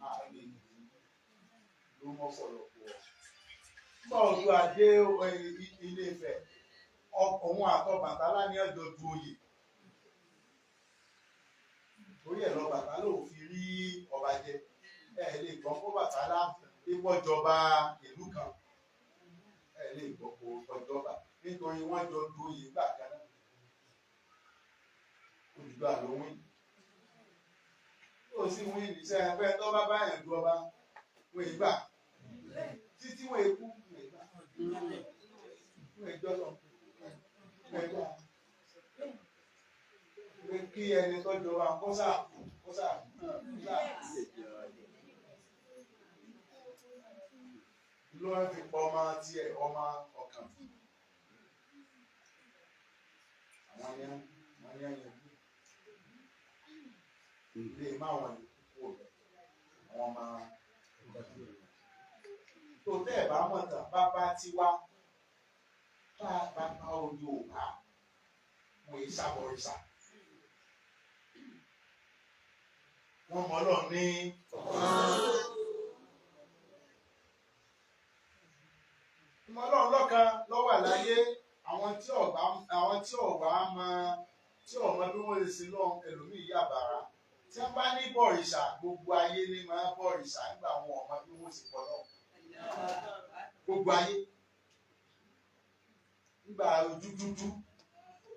a lè ló mọ́ pọ̀lọpọ̀. Nígbà òjò àdé Ilé Ifẹ̀, Òun àtọbàtálá ní ọjọ́ du oyè. Orí ẹ̀ lọ́bàtálá ò fi rí ọba jẹ. Ẹ lè gbọ́ kó Bàtálá ipò jọba ìlú kan. Ẹ lè gbọ́ kó ọjọba nítorí wọ́n jọ du oyè gbà kan náà. Odùduwà ló wí. Ó sì wí níṣẹ́ ẹgbẹ́ tó bá báyàn du ọba wọ́n ìgbà. Títí wọ́n ikú wọ́n ìgbà. Wọ́n ìjọ lọ. Wọ́n ìgbà. Pé kí ẹni tó jọba kó sáà kó sáà kó sáà. Ló ń fi pọ ọmọ tiẹ̀ ọmọ ọ̀kan. Àwọn yẹn wọ́n yẹn yẹn kú. Lè má wọn yòókù kú rẹ̀. Àwọn máa tó tẹ́ ẹ̀ bá mọ̀ tán bàbá tiwa tá bàbá Yorùbá wọ́n yìí sábọ̀rìṣà. Wọ́n mọ̀ Ọlọ́run ní mọ̀ Ọlọ́run lọ́kan ló wà láyé. Àwọn tí ọ̀gbà àwọn tí ọ̀gbà mọ tí ọ̀mọ bí wọ́n lè sin lọ́hùn ẹlòmíì yà bàrà. Tí wọ́n bá ní bọ̀rìṣà gbogbo ayé ní máa bọ̀rìṣà nígbà wọn ọ̀mọ bí wọ́n sì pọ̀ náà. Gbogbo ayé nígbà ojú dúdú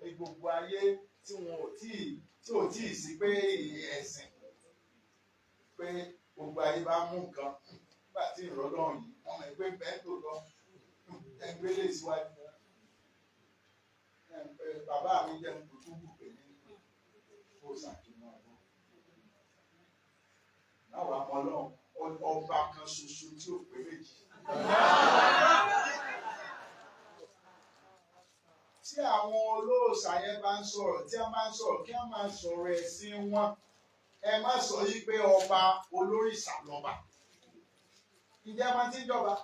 ní gbogbo ayé tí wọn ò tíì tí ò tíì sí pé ẹ̀sìn pé gbogbo ayé bá mú nǹkan nígbà tí ìrọ̀lọ́run yìí wọ́n mọ̀ pé bẹ́ẹ̀ tó lọ ẹgbẹ́ lè síwájú. Bàbá mi jẹ́ kùtùkù pè ní kó ṣàkíyàn ọgbọ́n. Láwa ọmọ ọlọ́run ọba kan ṣoṣo tí ò pé méjì. Tí àwọn olóòṣà yẹn bá ń sọ̀rọ̀, tí wọ́n bá ń sọ̀rọ̀, kí wọ́n máa sọ̀rọ̀ ẹ̀sìn wọn. Ẹ má sọ yí pé ọba olórìṣà lọ́ba. Ǹjẹ́ máa ti ń jọba?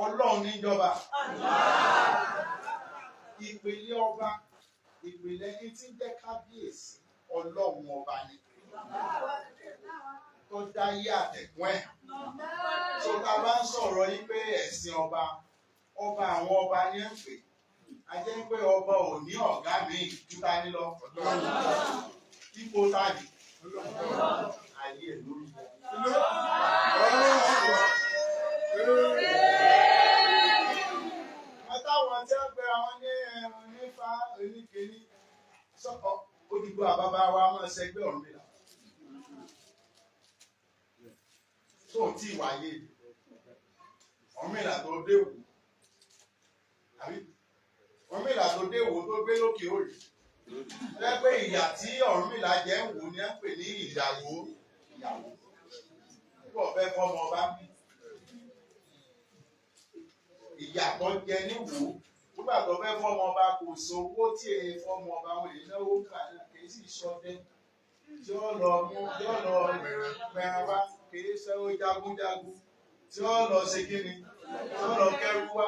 Ọlọ́run ní jọba. Ìpìlẹ̀ ọba, ìpìlẹ̀ ní tí ń jẹ́ kábíyèsí, Ọlọ́run ọba ni. Tó dáyé àtẹ̀kùn ẹ̀. Tó ta bá ń sọ̀rọ̀ yí pé ẹ̀sìn ọba, ọba àwọn ọba ni ń pè. A jẹ́ pé ọba ò ní ọ̀gá míì ju ta ní lọ. Ipò ta ni? Ayé ẹ̀ lórí. Àtàwọn tí wọ́n pe àwọn ní ẹran nífa oníkèéní sọ́kọ̀ Odùduwà bàbá wa máa ṣẹgbẹ́ Ọ̀rúnmìlà. Tó tí wáyé Ọ̀rúnmìlà tó dé wò àbí Ọ̀rúnmìlà tó dé wò tó gbé lókè òrì. Lẹ́gbẹ́ ìyà tí Ọ̀rúnmìlà jẹ́ ń wò ni à ń pè ní ìyàwó ìyàwó. Nígbà ọ̀fẹ́ fọmọ ọba ń bí. Ìyàtọ̀ jẹ níwò nígbà tó fẹ́ fọmọ ọba kò sówó tí e fọmọ ọba wọn èyí náwó gbà náà kì í sì sọdẹ tí ó lọ mú tí ó lọ pẹran wá kì í ṣe ó jagunjagun tí ó lọ ṣe kíni tí ó lọ kẹrù wá.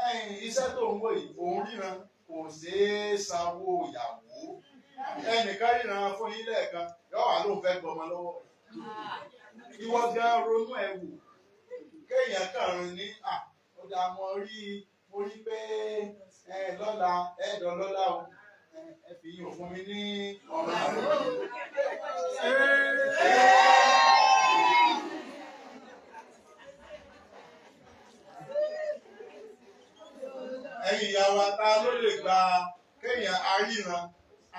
Ẹ̀yin iṣẹ́ tó ń wò yìí òun ríran kò ṣeé sanwó ìyàwó ẹnìkan ríran fún yín lẹ́ẹ̀kan yóò wá lóun fẹ́ gbọmọ lọ́wọ́ ìwọ gan ronú ẹ̀ wò kéèyàn kàn rìn ní à ó dà mọ rí mo rí pé ẹ lọ́la ẹ dọ̀lọ́lá o ẹ fi yín fún mi ní ọ̀rọ̀ àrùn. Ẹ̀yin ìyá wa ta ló lè gba kéèyàn aríran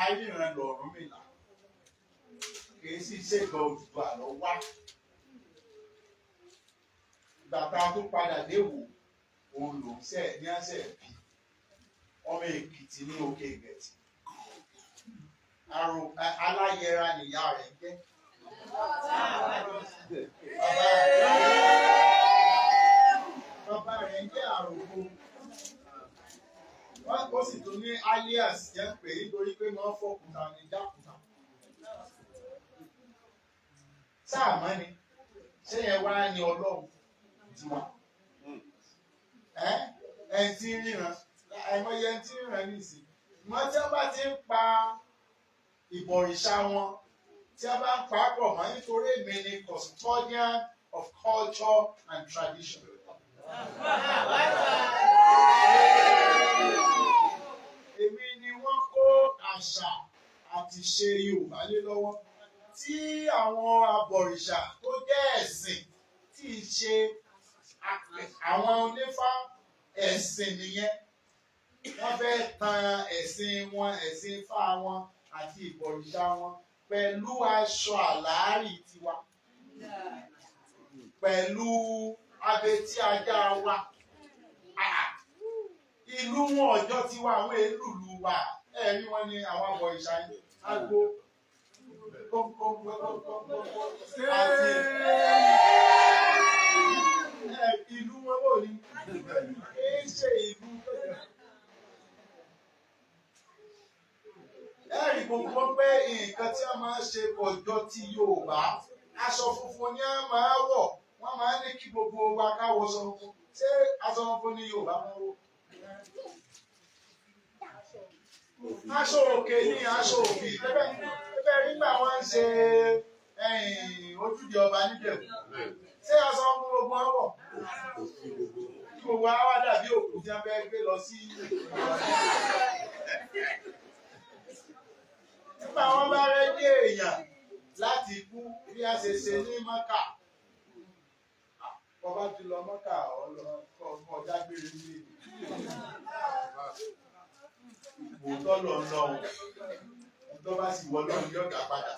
aríran lọ̀rúnmìlà kì í sì ṣègbà Odùduwà lọ wá. Bàbá tó padà dé wò òun lòún sẹ ní àṣẹ bí ọmọ Èkìtì ní Òkè Ìgbẹ̀tì àrùn aláyẹra nìyá rẹ̀ ń jẹ́. Bàbá rẹ̀ ń jẹ́ àròkọ. Wọ́n kò sì tún ní alias jẹ́ pé nítorí pé wọ́n fọkùtà ní jákùtà. Sáà mọ́ ni ṣé yẹn wá ní Ọlọ́run tiwa ẹ ẹ ti ń ríran àìmọye ẹ ti ń ríran nísìn wọn tí wọn bá ti ń pa ìbọ̀rìṣà wọn tí wọn bá ń pa á pọ̀ mọ́ nítorí èmi ni custodian of culture and tradition. Èmi ni wọ́n kó àṣà àti ṣe Yorùbá lé lọ́wọ́ tí àwọn abọ̀rìṣà tó jẹ́ ẹ̀sìn tí í ṣe àwọn onífá ẹ̀sìn nìyẹn. Wọ́n fẹ́ tan ẹ̀sìn wọn, ẹ̀sìn ifá wọn àti ìbọ̀rìṣà wọn pẹ̀lú aṣọ àlàárì tiwa, pẹ̀lú abetí ajá wa. Ah! Ìlú wọn ọjọ́ tiwa, àwọn èlùlù wa ẹ̀rí wọn ni àwọn abọ̀rìṣà yìí agbo kọ́ńkọ́ńkọ́ńkọ́ńkọ́ àti ìlú wọn bò ní kì í ṣe ìlú. Ẹ̀rí gbogbo pé nǹkan tí a máa ń ṣe kọjọ ti Yorùbá, aṣọ funfun ni a máa wọ̀, wọ́n máa ń ní kí gbogbo wa ká wọṣọ funfun. Ṣé aṣọ funfun ni Yorùbá máa ń wọ̀? Aṣọ òkè ní aṣọ òfì tẹ́fẹ́ nígbà wọ́n ń ṣe ojúde ọba níjẹ̀bú. Ṣé aṣọ funfun gbogbo wọn wọ̀? Kí gbogbo wa wá dàbí òkú tí wọ́n fẹ́ gbé lọ sí. Nígbà wọn bá rẹ́dí èèyàn láti kú bí a ṣe ṣe ní Mọ́kà. Bọ́bá ti lọ Mọ́kà ọjà gbére ní ìlú. Òótọ́ lọ ń lọ o. Tó bá sì wọ lọ́run yóò dá padà.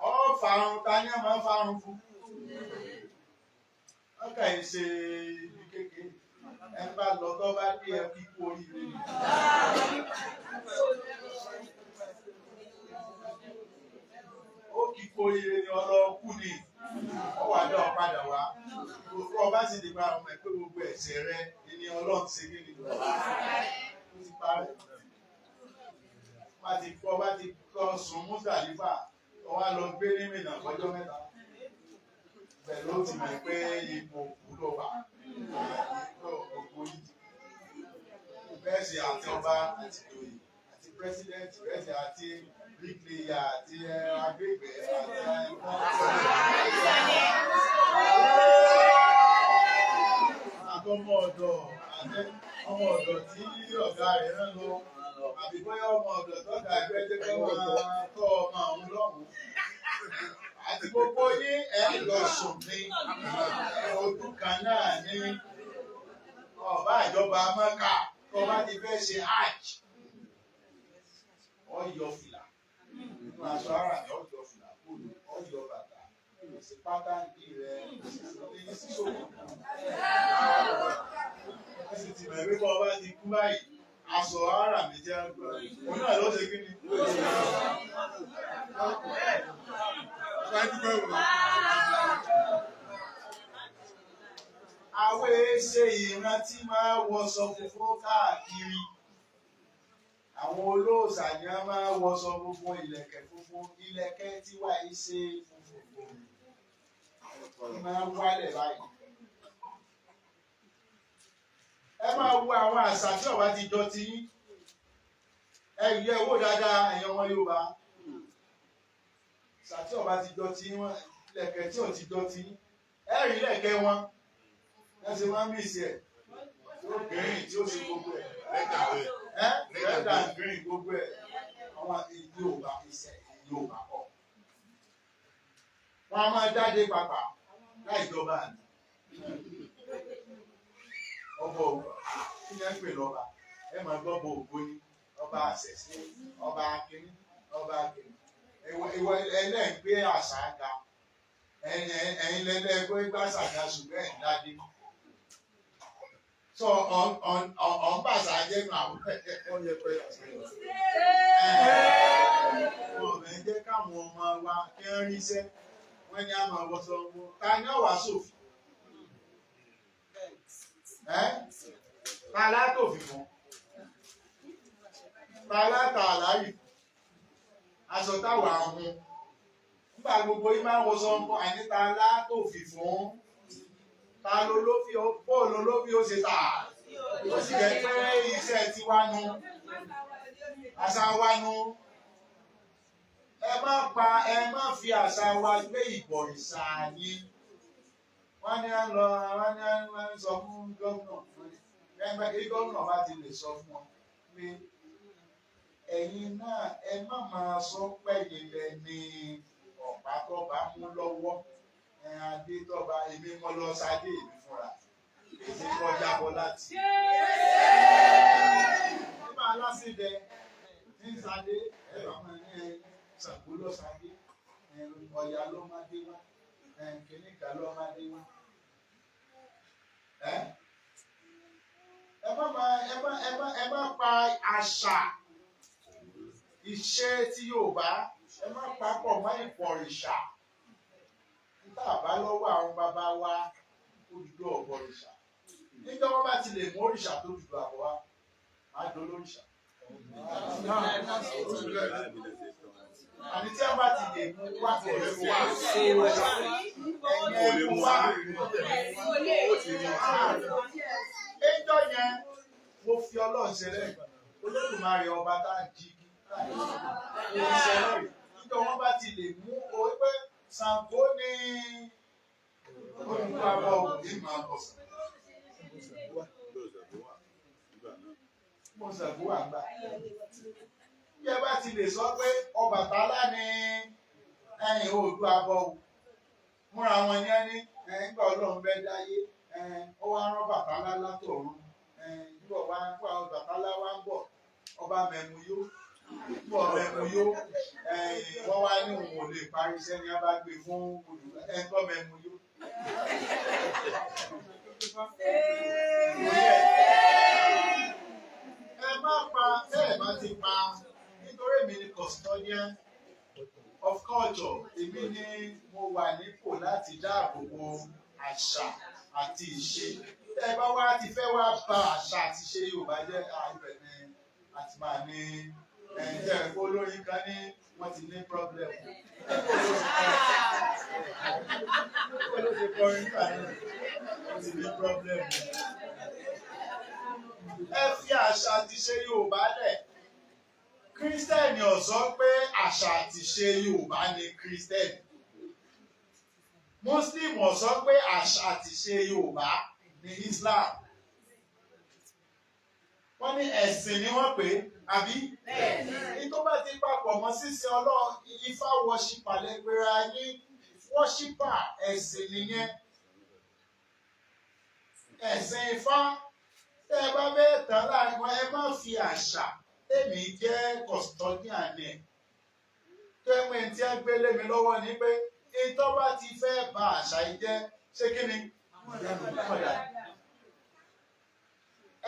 Ọ farun ta ni a máa ń farun fún? Mọ́kà yìí ṣe ibi kékeré. Ẹ bá lọ tó bá dé ẹ kíkú oríire ni. Ó kíkú oríire ni ọlọ́ọ̀kú ni. Ó wà dá ọ padà wá. Gbogbo ọba sì ti gba ọmọ ẹ pé gbogbo ẹ̀ṣẹ̀ rẹ ni Ọlọ́run ti ṣe kí ni. Ó ti parẹ́. Bá ti kọ́ bá ti kọ́ sùn Mùsàlífà, ó wá lọ gbé ní Mínà fọjọ́ mẹ́ta. Pẹ̀lú ó ti mọ̀ pé ipò òkú ló wà. Gbogbo yìí. Bẹ́ẹ̀ sì àti ọba àti ìjòyè àti pírẹ́sídẹ́ǹtì bẹ́ẹ̀ sì àti bíríkìlìyà àti agbègbè àti àtọmọ ọ̀dọ̀ àti ọmọ ọ̀dọ̀ tí ọ̀gá rẹ̀ rán lọ àbí bóyá ọmọ ọ̀dọ̀ tọ́gà ẹgbẹ́ jẹ́ kó máa tọ́ ọmọ àwọn lọ́hùn-ún. Àti gbogbo yín ẹ̀ ń lọ sùn ní ọdún kan náà ní ọba ìjọba Mẹ́kà tó bá ti fẹ́ ṣe hajj ó yọ fìlà nínú aṣọ ara rẹ̀, ó yọ fìlà kúrò, ó yọ bàtà, kò sí pátánì rẹ̀, kò sí ní sísòkò. Ó sì ti mọ̀ wípé ọba ti kú báyìí, aṣọ ara mi jẹ́ òun náà ló ṣe kí ni. Àwọn èéṣe ìran tí máa wọṣọ funfun káàkiri. Àwọn olóòṣà ni a máa wọṣọ funfun, ìlẹ̀kẹ̀ funfun, ìlẹ̀kẹ̀ tiwa yìí ṣe funfun máa ń wálẹ̀ báyìí. Ẹ máa wo àwọn àṣà tí ọba ti jọ ti yín. Ẹ yẹ wò dáadáa ẹ̀yin ọmọ Yorùbá. Àṣà tí ọba ti jọ ti yín, ìlẹ̀kẹ̀ tí ò ti jọ ti yín. Ẹ rí ìlẹ̀kẹ̀ wọn. Ẹ ṣe máa ń mí ìsì ẹ̀. Tí ó green tí ó ṣe gbogbo ẹ̀. Ẹ red and green gbogbo ẹ̀. Àwọn Yorùbá iṣẹ́ Yorùbá kọ̀. Wọ́n á máa jáde pàpà láì jọba àná. Ọba ògbó kí ni ẹ ń pè lọ́ba? Ẹ máa gbọ́ ọba ògbóni, ọba àṣẹ̀ṣe, ọba akínní, ọba akínní. Ìwọ ẹlẹ́ǹgbé àṣà ga. Ẹ̀yin lẹ́lẹ́gbẹ́ gbàṣà ga ṣùgbọ́n ẹ̀ ń dádé. Sọ ọ̀n bàṣà jẹ́ nù àwọn ẹ̀. Wọ́n fẹ́ jẹ́ káwọn ọmọ wa kí wọ́n ríṣẹ́, wọ́n ní a máa wọṣọ wọn. Ta ni ó wá sófin? Ẹ́ ta látòfin fún? Ta látà àláyè? Aṣọ táwa ń hun. Nígbà gbogbo yín máa ń wọṣọ wọn, àní ta látòfin fún? Ta ló ló fi ó bóòlù ló fi ó ṣe tà? Ó sì jẹ́ pé iṣẹ́ tiwa nu, àṣà wa nu. Ẹ má Má pa, ẹ má fi àṣà wa gbé ìbọ̀rìṣà yín. Wọ́n ní à ń lọ, wọ́n ní à ń sọ fún gómìnà, ẹgbẹ́ kí gómìnà bá ti lè sọ fún wọn pé ẹ̀yin náà, ẹ má máa sọ pẹ́yìn lẹ ní ọ̀pá tó bá mú lọ́wọ́ ẹ adé tó bá èmi mọ́ lọ sáde èmi fúnra èmi kọjá bọ́ láti. Nígbà aláṣẹdẹ ní sadé ẹ bá máa ní ẹ Ṣàngó lọ sadé, ẹ Ọya ló má dé wá, ẹ kìnìkan ló má dé wá. Ẹ ẹ má máa ẹ má ẹ má ẹ má pa àṣà ìṣe tí Yorùbá, ẹ má papọ̀ mọ́ ìbọ̀rìṣà. Níta bá lọ́wọ́ àwọn bàbá wa, Odùduwà ọ̀bọ̀rìṣà. Nígbà wọn bá ti lè mú òrìṣà tó Odùduwà bọ̀ wá, máa dolóríṣà. Àní tí wọn bá ti lè mú wá, wá ẹ̀yìn ẹ̀mú wá. Ẹjọ́ yẹn, mo fi Ọlọ́run ṣẹlẹ̀, Olódùmarè ọba tá a jí ìṣẹ̀lẹ̀. Níjọ́ wọn bá ti lè mú o pé Ṣàngó ní olùkọ́ òní máa bọ̀ sí. Mo Ṣàngó àgbà. Bí ẹ bá ti lè sọ pé Ọbàtálá ní ẹ̀yìn Oòduà bọ̀ o, múra wọn ní ẹni nígbà Ọlọ́run bẹ́ dáyé, ó wá rán Bàtálá látọ̀run. Nígbà wá Ọbàtálá wá ń bọ̀, ọba mẹ̀mú yó bọ̀ mẹ̀mú yó, wọ́n wá ní òun ò lè parí iṣẹ́ ní a bá gbé fún ẹ̀ńtọ́ mẹ̀mú yó. Ẹ má pa bẹ́ẹ̀ bá ti pa, nítorí èmi ni custodian of culture, èmi ni mo wà nípò láti dáàbò bo àṣà àti ìṣe. Tẹ́ ẹ bá wá ti fẹ́ wá ba àṣà àti ìṣe Yorùbá jẹ́, ibẹ̀ ni a ti máa ní ẹ̀yìn tẹ́ ẹ̀ kó olórin kan ní wọ́n ti ní problem. Ó ló ṣe kọrin nígbà náà, wọ́n ti ní problem. Ẹ fi àṣà àti ìṣe Yorùbá lẹ̀. Kírísítẹ́nì ò sọ pé àṣà àti ìṣe Yorùbá ni Kírísítẹ́nì. Muslim ò sọ pé àṣà àti ìṣe Yorùbá ni Islam. Wọ́n ní ẹ̀sìn ni wọ́n pè é, àbí? Ní tó bá ti papọ̀ mọ́ sísin Ọlọ́run, Ifá worshiper lẹ́gbẹ̀rẹ̀ ayé, worshiper ẹ̀sìn nìyẹn. Ẹ̀sìn Ifá, tẹ́ ẹ bá fẹ́ tán láàrin wọn, ẹ má fi àṣà. Tèmi jẹ́ custodian ẹ̀. Tó ẹ pé tí ẹ gbé lé mi lọ́wọ́ ni pé ìtọ́ bá ti fẹ́ ba àṣà yìí jẹ́, ṣé kí ni?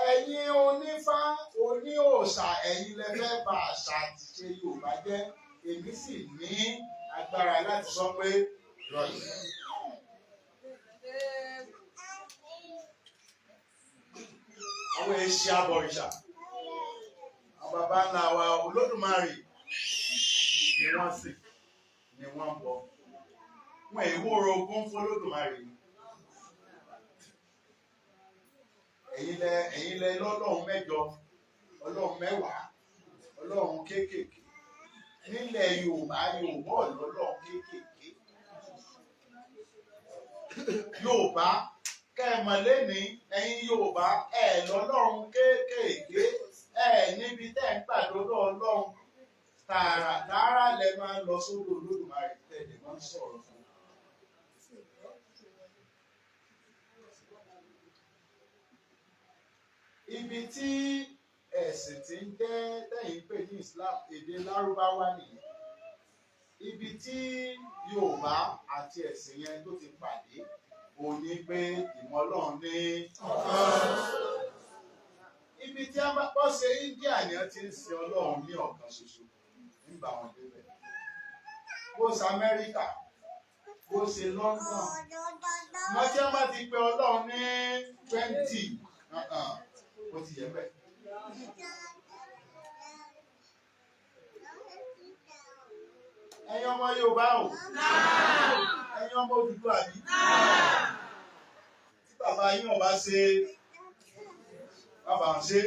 Ẹ̀yin onífá oníòòṣà, ẹ̀yin lẹ fẹ́ ba àṣà àti ṣe Yorùbá jẹ́, èmi sì ní agbára láti sọ pé rọ̀lẹ́. Àwọn èsì abọ̀rìṣà, àwọn baba ńlá wa Olódùmarè ni wọ́n sìn, ni wọ́n bọ. Wọ́n èyí wóró ogún fún Olódùmarè ni. Ẹ̀yin lẹ lọ́lọ́run mẹ́jọ, ọlọ́run mẹ́wàá, ọlọ́run kéékèèké. Nílẹ̀ Yorùbá, Yorùbá ọlọ́run kéékèèké. Yorùbá kẹ́ẹ̀mọ̀ lẹ́ni, ẹ̀yin Yorùbá ẹ̀ lọ́lọ́run kéékèèké, ẹ̀ níbi tẹ́ ń gbàdúrà ọlọ́run tààrà tààrà lẹ máa ń lọ sódò Olódùmarè tẹ̀lé máa ń sọ̀rọ̀ fún. Ibi tí ẹ̀sìn ti ń jẹ́ tẹ̀yìn pè ní Islam, èdè Lárúbáwá nìyẹn. Ibi tí Yorùbá àti ẹ̀sìn yẹn tó ti pàdé òun ni pé ìmọ̀ Ọlọ́run ní ọ̀kan. Ibi tí a bá bọ́ ṣe India ni wọ́n ti ń sin Ọlọ́run ní ọ̀kan ṣoṣo nígbà wọn débẹ̀. Bó ṣe Amẹ́ríkà, bó ṣe London, wọ́n tí wọ́n bá ti pe Ọlọ́run ní 20, ó ti yẹ bẹ́ẹ̀. Ẹ̀yin ọmọ Yorùbá o, ẹ̀yin ọmọ Odùduwà bí, tí bàbá yín ọba ṣe, bàbá ń ṣe.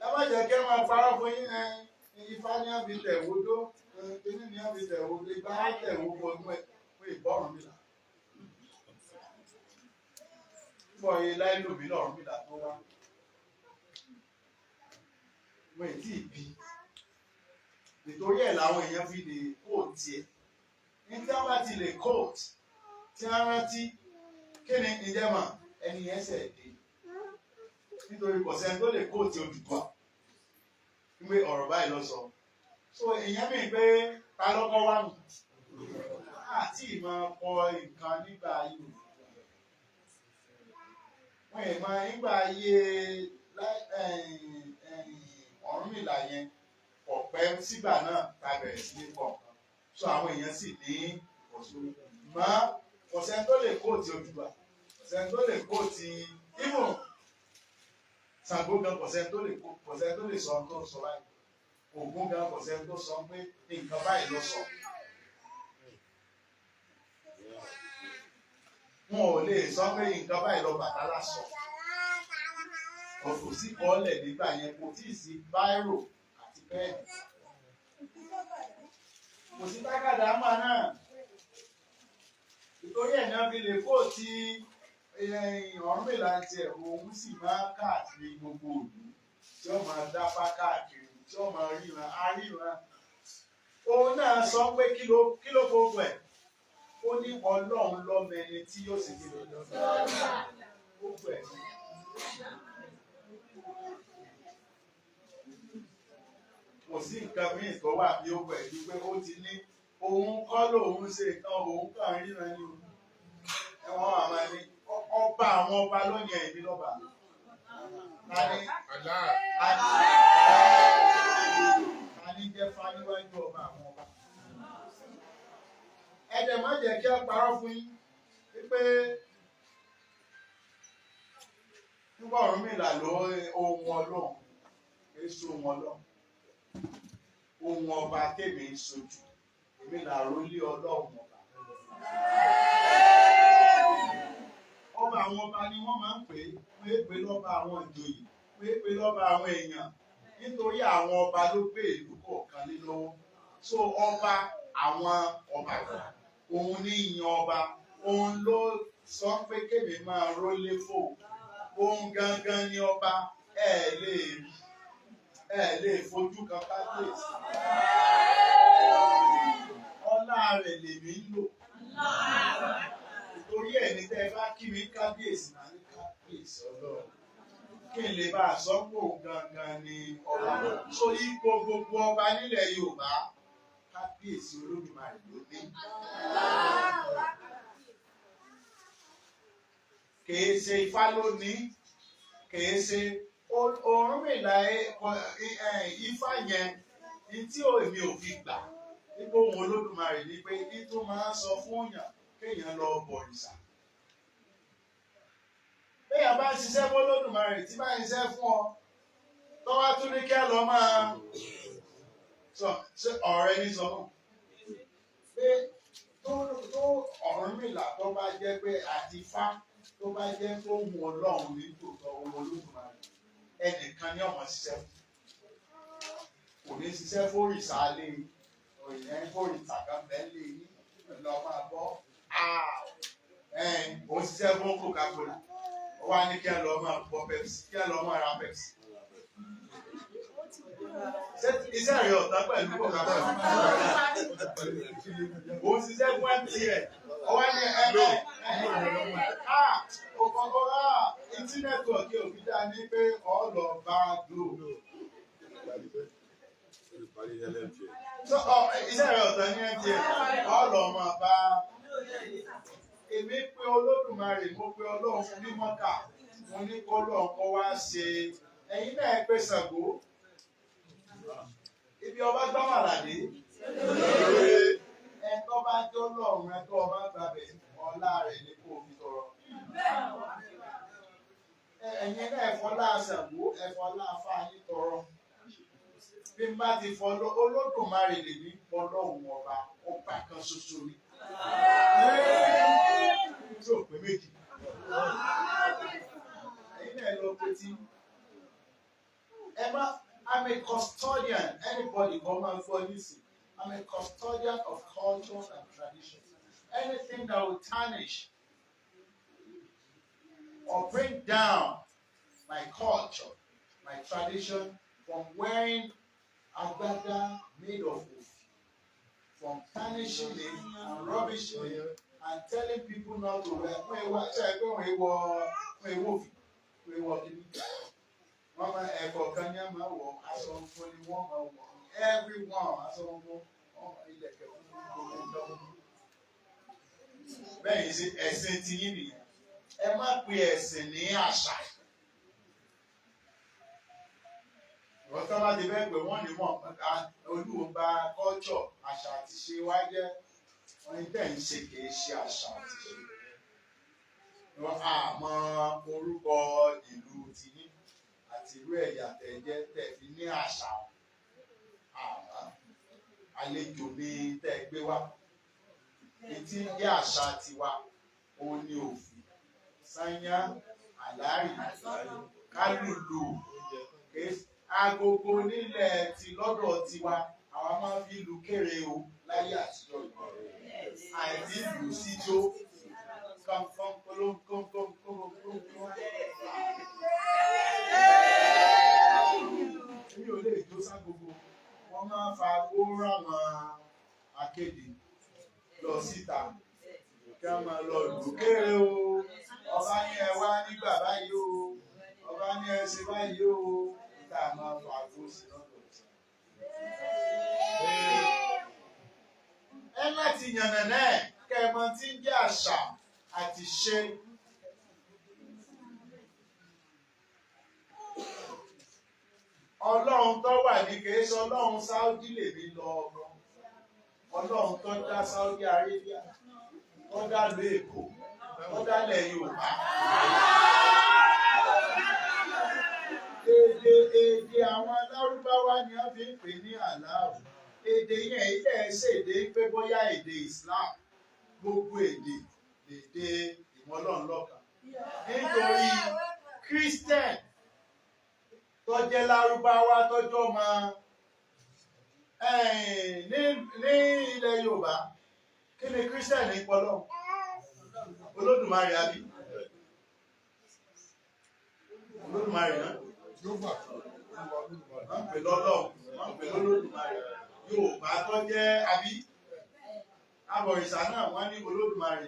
Ẹ Ẹ má jẹ́ kí ẹ máa parọ́ fún yín. Ẹ Ifá ní àbí tẹ̀wó dó, kíní ní àbí tẹ̀wó, ìgbà á tẹ̀wó fún ẹ fún ìbọ̀rùn mi là. Bọ̀ yìí láì lò mí lọ́rùn mi là tó wá. Wọ́n ì tí ì bí. Nítorí ẹ̀ làwọn èèyàn fi lè kóòtù ẹ̀. Ní tí wọ́n bá ti lè kóòtù, tí wọ́n rántí, kí ni ìjẹ́mọ̀ ẹni yẹn ṣẹ̀ dé. Nítorí kò sẹ́ni tó lè kóòtù Odùduwà wípé ọ̀rọ̀ báyìí lọ sọ. So èèyàn mi pé ta lọ́kọ́ wá nù. Àti ìmọ̀ kọ nǹkan nígbà ayé Odùduwà. Wọ́n ì máa nígbà ayé Ọ̀rúnmìlà yẹn ọ̀pẹ́ sígbà náà ta bẹ̀rẹ̀ sí ní kọ̀ nǹkan. So àwọn èèyàn sì ní ìkọ̀sórí. Mọ́ kò sẹ́ni tó lè kóòtù Odùduwà, kò sẹ́ni tó lè kóòtù even Ṣàngó gan, kò sẹ́ni tó lè kò sẹ́ni tó lè sọ ohun tó sọ báyìí. Ògún gan, kò sẹ́ni tó sọ pé nǹkan báyìí ló sọ. Wọn ò lè sọ pé nǹkan báyìí lọ Bàtálá sọ. Kò sí kọ́lẹ̀ nígbà yẹn, kò tí ì sí báírò àti pẹ́ẹ̀nì. Kò sí tákàdá mà náà. Ìtorí ẹ̀ náà fi lè kó ti Ọ̀rúnmìlà tiẹ̀, òun sì máa káàkiri gbogbo ìlú tí ó máa dáfá káàkiri, tí ó máa ríran aríran. Òun náà sọ pé kí ló gbogbo ẹ̀, ó ní Ọlọ́run lọ́mọ ẹni tí yóò sì kí ló gbogbo ẹ̀. Kò sí nǹkan míì tó wà bí ó pẹ̀lú pé ó ti ní òun kọ́ lòun ṣe nǹkan, òun kàn ríran ní o. Ẹ̀wọ̀n àmà ni ọba àwọn ọba lónìí ẹ̀mí lọ́ba. Tani tani jẹ́ fá níwájú ọba àwọn ọba. Ẹ dẹ̀ má jẹ́ kí ẹ parọ́ fún yín wípé nígbà Ọ̀rúnmìlà ló ohun Ọlọ́run, èso ohun Ọlọ́run, ohun ọba tèmi ń sojú, èmi làrólé Ọlọ́run ọba. Ọba àwọn ọba ni wọ́n máa ń pè é, wọ́n é pè lọ́ba àwọn ìjòyè, wọ́n é pè lọ́ba àwọn èèyàn, nítorí àwọn ọba ló gbé ìlú kọ̀ọ̀kan lé lọ́wọ́. So ọba àwọn ọba, òun ní yan ọba, òun ló sọ pé kémi máa rólé fò, òun gangan ni ọba. Ẹ lè rí, ẹ lè fojú kan kábíyèsí. Ọlá rẹ̀ lèmi ń lò. Torí ẹ̀ ní tẹ́ ẹ bá kí mi kábíyèsí, máa ní kábíyèsí Ọlọ́run. Kí n lè bá a sọ pé òun gangan ni ọba. So ipò gbogbo ọba nílẹ̀ Yorùbá, kábíyèsí Olódùmarè ló ní. Kìí ṣe Ifá ló ní, kìí ṣe Ọ̀rúnmìlà Ifá yẹn ní tí èmi ò fi gbà. Ipò òun Olódùmarè ni pé ní tó máa ń sọ fún èèyàn kéèyàn lọ bọ̀rìṣà. Béèyàn bá ń ṣiṣẹ́ fún Olódùmarè tí bá ń ṣiṣẹ́ fún ọ, tó wá tún ní kí á lọ máa sọ ṣé ọ̀rẹ́ ní sọ fún. Pé tó Ọ̀rúnmìlà tó bá jẹ́ pé àti Ifá tó bá jẹ́ pé òun Ọlọ́run ní tòótọ́ òun Olódùmarè, ẹnìkan ní ọ̀mọ̀ ṣiṣẹ́ fún. Kò ní ṣiṣẹ́ fórìṣà lé òyìn fórìṣà kan bẹ́ẹ̀ lé yín lọ máa bọ́. Ó ṣiṣẹ́ fún Coca-Cola, ó wá ní kí ẹ lọ máa bọ Pepsi, kí ẹ lọ máa ra Pepsi. Iṣẹ́ rẹ̀ ọ̀tá pẹ̀lú Coca-Cola. Ó ṣiṣẹ́ fún MTN, ó wá ní etí nẹ́tíwọ̀kì ò fi dá ní pé ọ lọ bá Glo. Iṣẹ́ rẹ̀ ọ̀tá ní MTN, ọ lọ máa bá. Èmi pé Olódùmarè, mo pé Ọlọ́run ní Mọ́kà, mo ní kó lọ́n kó wá ṣe. Ẹ̀yin náà pé Ṣàngó. Ibi ọba gbámàlàdé. Ẹ tó bá jọ́ lọ́run, ẹ tó ọba gbàbẹ̀, ọlá rẹ̀ ni kó fi tọrọ. Ẹ̀yin náà ẹ̀fọ́lá Ṣàngó, ẹ̀fọ́lá Fáyín tọrọ. Bí n bá ti fọlọ́ Olódùmarè lèmi fọlọ́hun ọba, ọba kan ṣoṣo ni. Tí ò pé méjì. Ẹ̀yin náà lọ pé tí ẹ má I'm a custodian. Anybody come and for listen. I'm a custodian of cultures and traditions. Anything that will tarnish or bring down my culture, my tradition, from wearing agbada made of òfì, from tarnishing it and rubbishing it and telling people not to wear. Wọ́n ewu ṣe é pé wọ́n ewọ wọ́n ewu òfì, wọ́n ewọ kìíní. Wọ́n máa ẹ̀kọ́ kan ní ẹ̀ máa wọ̀, aṣọ funfun ni wọ́n máa wọ̀. Everyone, aṣọ funfun, ilẹ̀kẹ̀ funfun, gbogbo nǹkan funfun. Bẹ́ẹ̀ ni ẹ̀sìn tiyín nìyẹn. Ẹ má pe ẹ̀sìn ní àṣà. Ìwọ́n tó bá ti fẹ́ pé wọ́n ní mọ̀ Olúwo bà culture, àṣà àti ṣe wá jẹ́. Wọ́n ní tẹ̀ ń ṣe kìí ṣe àṣà àti ṣe. Wọ́n á mọ orúkọ ìlú tiyín àti irú ẹ̀yà tẹ̀ jẹ́ tẹ̀ fi ní àṣà. Àmọ́ àlejò ní tẹ́ gbé wá. Etí ń jẹ́ àṣà tiwa, òun ni òfì, sányá, àlárì, kálùlù, agogo nílẹ̀ ti lọ́dọ̀ tiwa, àwa máa fi lu kéré o láyé àtijọ́ ìgbà. Àìní lù síjó. Kọ́ńkọ́ń kóló kọ́ńkọ́ń kóló kọ́ńkọ́ń. Èmi ò lè jó ságogo. Wọ́n máa ń fa agbó ráwọn akéde lọ síta kí a máa lọ lù kéré o. Ọba ní ẹ wá nígbà báyìí o. Ọba ní ẹ ṣe báyìí o. Tá a máa fa agbó sí lọ́dọ̀ tí. Ẹ láti yànnàná ẹ̀ kẹ́ ẹ mọ tí ń jẹ́ àṣà àti ṣe. Ọlọ́run tó wà ní kìí ṣe Ọlọ́run Sáúdí lèmi lọ ọ̀rọ̀. Ọlọ́run tó dá Saudi Arabia, tó dá ìlú Èkó, tó dá ilẹ̀ Yorùbá. Èdè èdè àwọn Lárúbáwá ni wọ́n fi ń pè ní Aláàbù. Èdè yẹn ilé ṣèdè pé bóyá èdè Islam, gbogbo èdè lèdè ìmọ̀lọ́run lọ́kan. Nítorí Christian tó jẹ́ Lárúbáwá tó jọ́ mọ ní ilẹ̀ Yorùbá, kí ni Christian ní pọlọ́? Olódùmarè àbí? Olódùmarè náà. Wọ́n ń pè lọ́lọ́run, wọ́n ń pè lólódùmarè. Yorùbá tó jẹ́ àbí? Abọ̀rìṣà náà wọ́n ní Olódùmarè.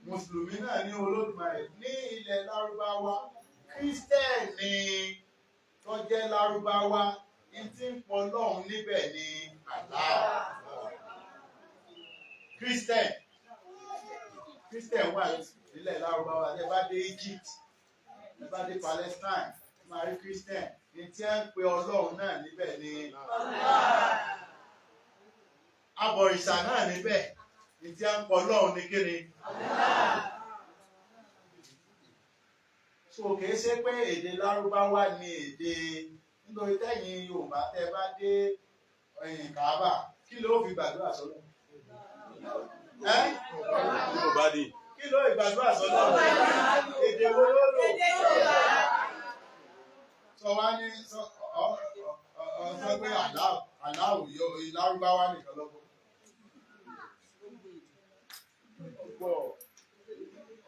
Mùsùlùmí náà ní Olódùmarè. Ní ilẹ̀ Lárúbáwá, Kírísítẹ́nì tó jẹ́ Lárúbáwá, ní tí ń pọ Ọlọ́run níbẹ̀ ni Allah. Kírísítẹ́nì Kírísítẹ́nì wà nílẹ̀ Lárúbáwá. Ẹ bá dé Egypt, ẹ bá dé Palestine, ẹ máa rí Kírísítẹ́nì. Ní tí ń pe Ọlọ́run náà níbẹ̀ ni Allah. Abọ̀rìṣà náà níbẹ̀ ní tí ń pọ Ọlọ́run ní kíni. So kìí ṣe pé èdè Lárúbáwá ni èdè, nítorí tẹ́yìn Yorùbá tẹ́ bá dé ẹ̀yìn Kàábà, kí ló fi gbàdúrà sọ́lọ́? Ẹ́ Yorùbá ni. Kí ló ìgbàdúrà sọ́lọ́? Èdè wo ló lò? Sọ wá ní sọ ọ ọ sọ pé Aláwù yọ Lárúbáwá nìkan lọ́gbọ́n.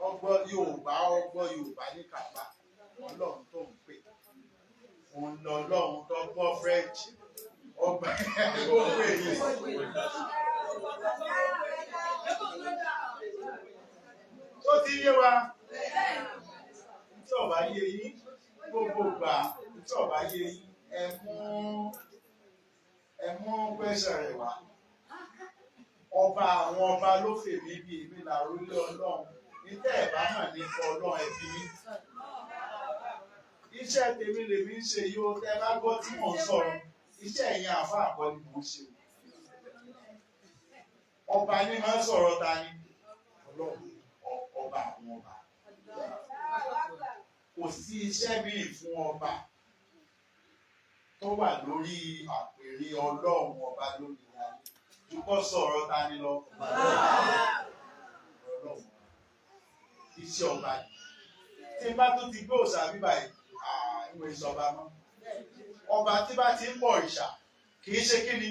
Ọgbọ́ Yorùbá, ọgbọ́ Yorùbá ní Kàábà, Ọlọ́run tó ń pè. Òun lọ Ọlọ́run tó gbọ́ French. Ọgbà gbogbo èyí. Tó ti yé wa? Tí ó bá yé yín, gbogbo ìgbà tí ó bá yé yín, ẹ mú pẹ́sẹ̀ rẹ̀ wá. Ọba àwọn ọba ló fèmí bí èmi làrólé Ọlọ́run. Ní tẹ́ ẹ̀ bá mọ̀ nípa Ọlọ́run, ẹ fi mí. Iṣẹ́ tèmi lèmi ń ṣe yìí o, tẹ́ ẹ bá gbọ́ tí mò ń sọ̀rọ̀. Iṣẹ́ ẹ̀yin àáfàá kọ́ ni mò ń ṣe o. Ọba ní máa ń sọ̀rọ̀ ta ni? Ọlọ́run, ọba àwọn ọba. Kò sí iṣẹ́ míì fún ọba tó wà lórí àpèrè Ọlọ́run ọba lórí ayé. Dúpọ́ sọ̀rọ̀ ta ni lọ? Ọlọ́run. Iṣẹ́ ọba yìí. Tí n bá tún ti gbé òòṣà bíbà yìí, ìwé ìṣọba mọ́. Ọba tí bá ti ń bọ òrìṣà kì í ṣe kí ni?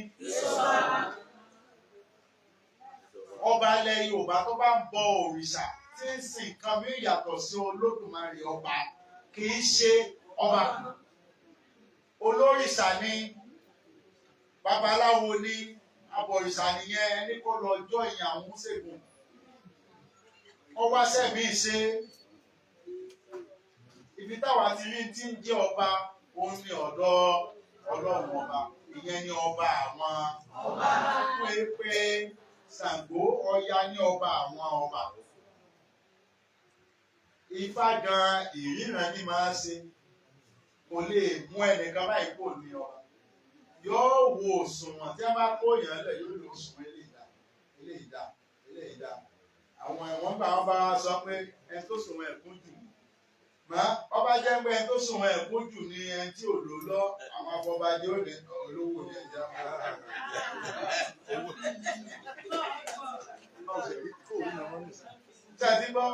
Ọba ilẹ̀ Yorùbá tó bá ń bọ òrìṣà tí ń sin nǹkan mí yàtọ̀ sí Olódùmarè ọba kì í ṣe ọba. Olórìṣà ni, babaláwo ni, abọ̀rìṣà nìyẹn. Ẹni kó lọ jọ ìyàn àwọn ṣègùn wọ́n wá sẹ́mi ṣe. Ibi táwa ti rí tí ń jẹ́ ọba òun ni ọ̀dọ̀ Ọlọ́run ọba, ìyẹn ni ọba àwọn ọba. Pé pé Ṣàngó Ọya ní ọba àwọn ọba. Ifá gan ìríran ní máa ṣe, kò lè mú ẹnìkan báyìí kò ní ọba. Yóò wo òṣùwọ̀n tí a bá kó yàn lẹ̀, yóò lo òṣùwọ̀n eléyìí dá, eléyìí dá, eléyìí dá. Àwọn ẹ̀wọ̀n gbà wọ́n bá sọ pé ẹni tó sùnwọ̀n ẹ̀kún jù mọ́ ọba jẹ́ pé ẹni tó sùnwọ̀n ẹ̀kún jù ni ẹni tí ò lò lọ. Àwọn afọbajẹ ò ní olówó ní ẹja. Ṣé ẹ ti gbọ́?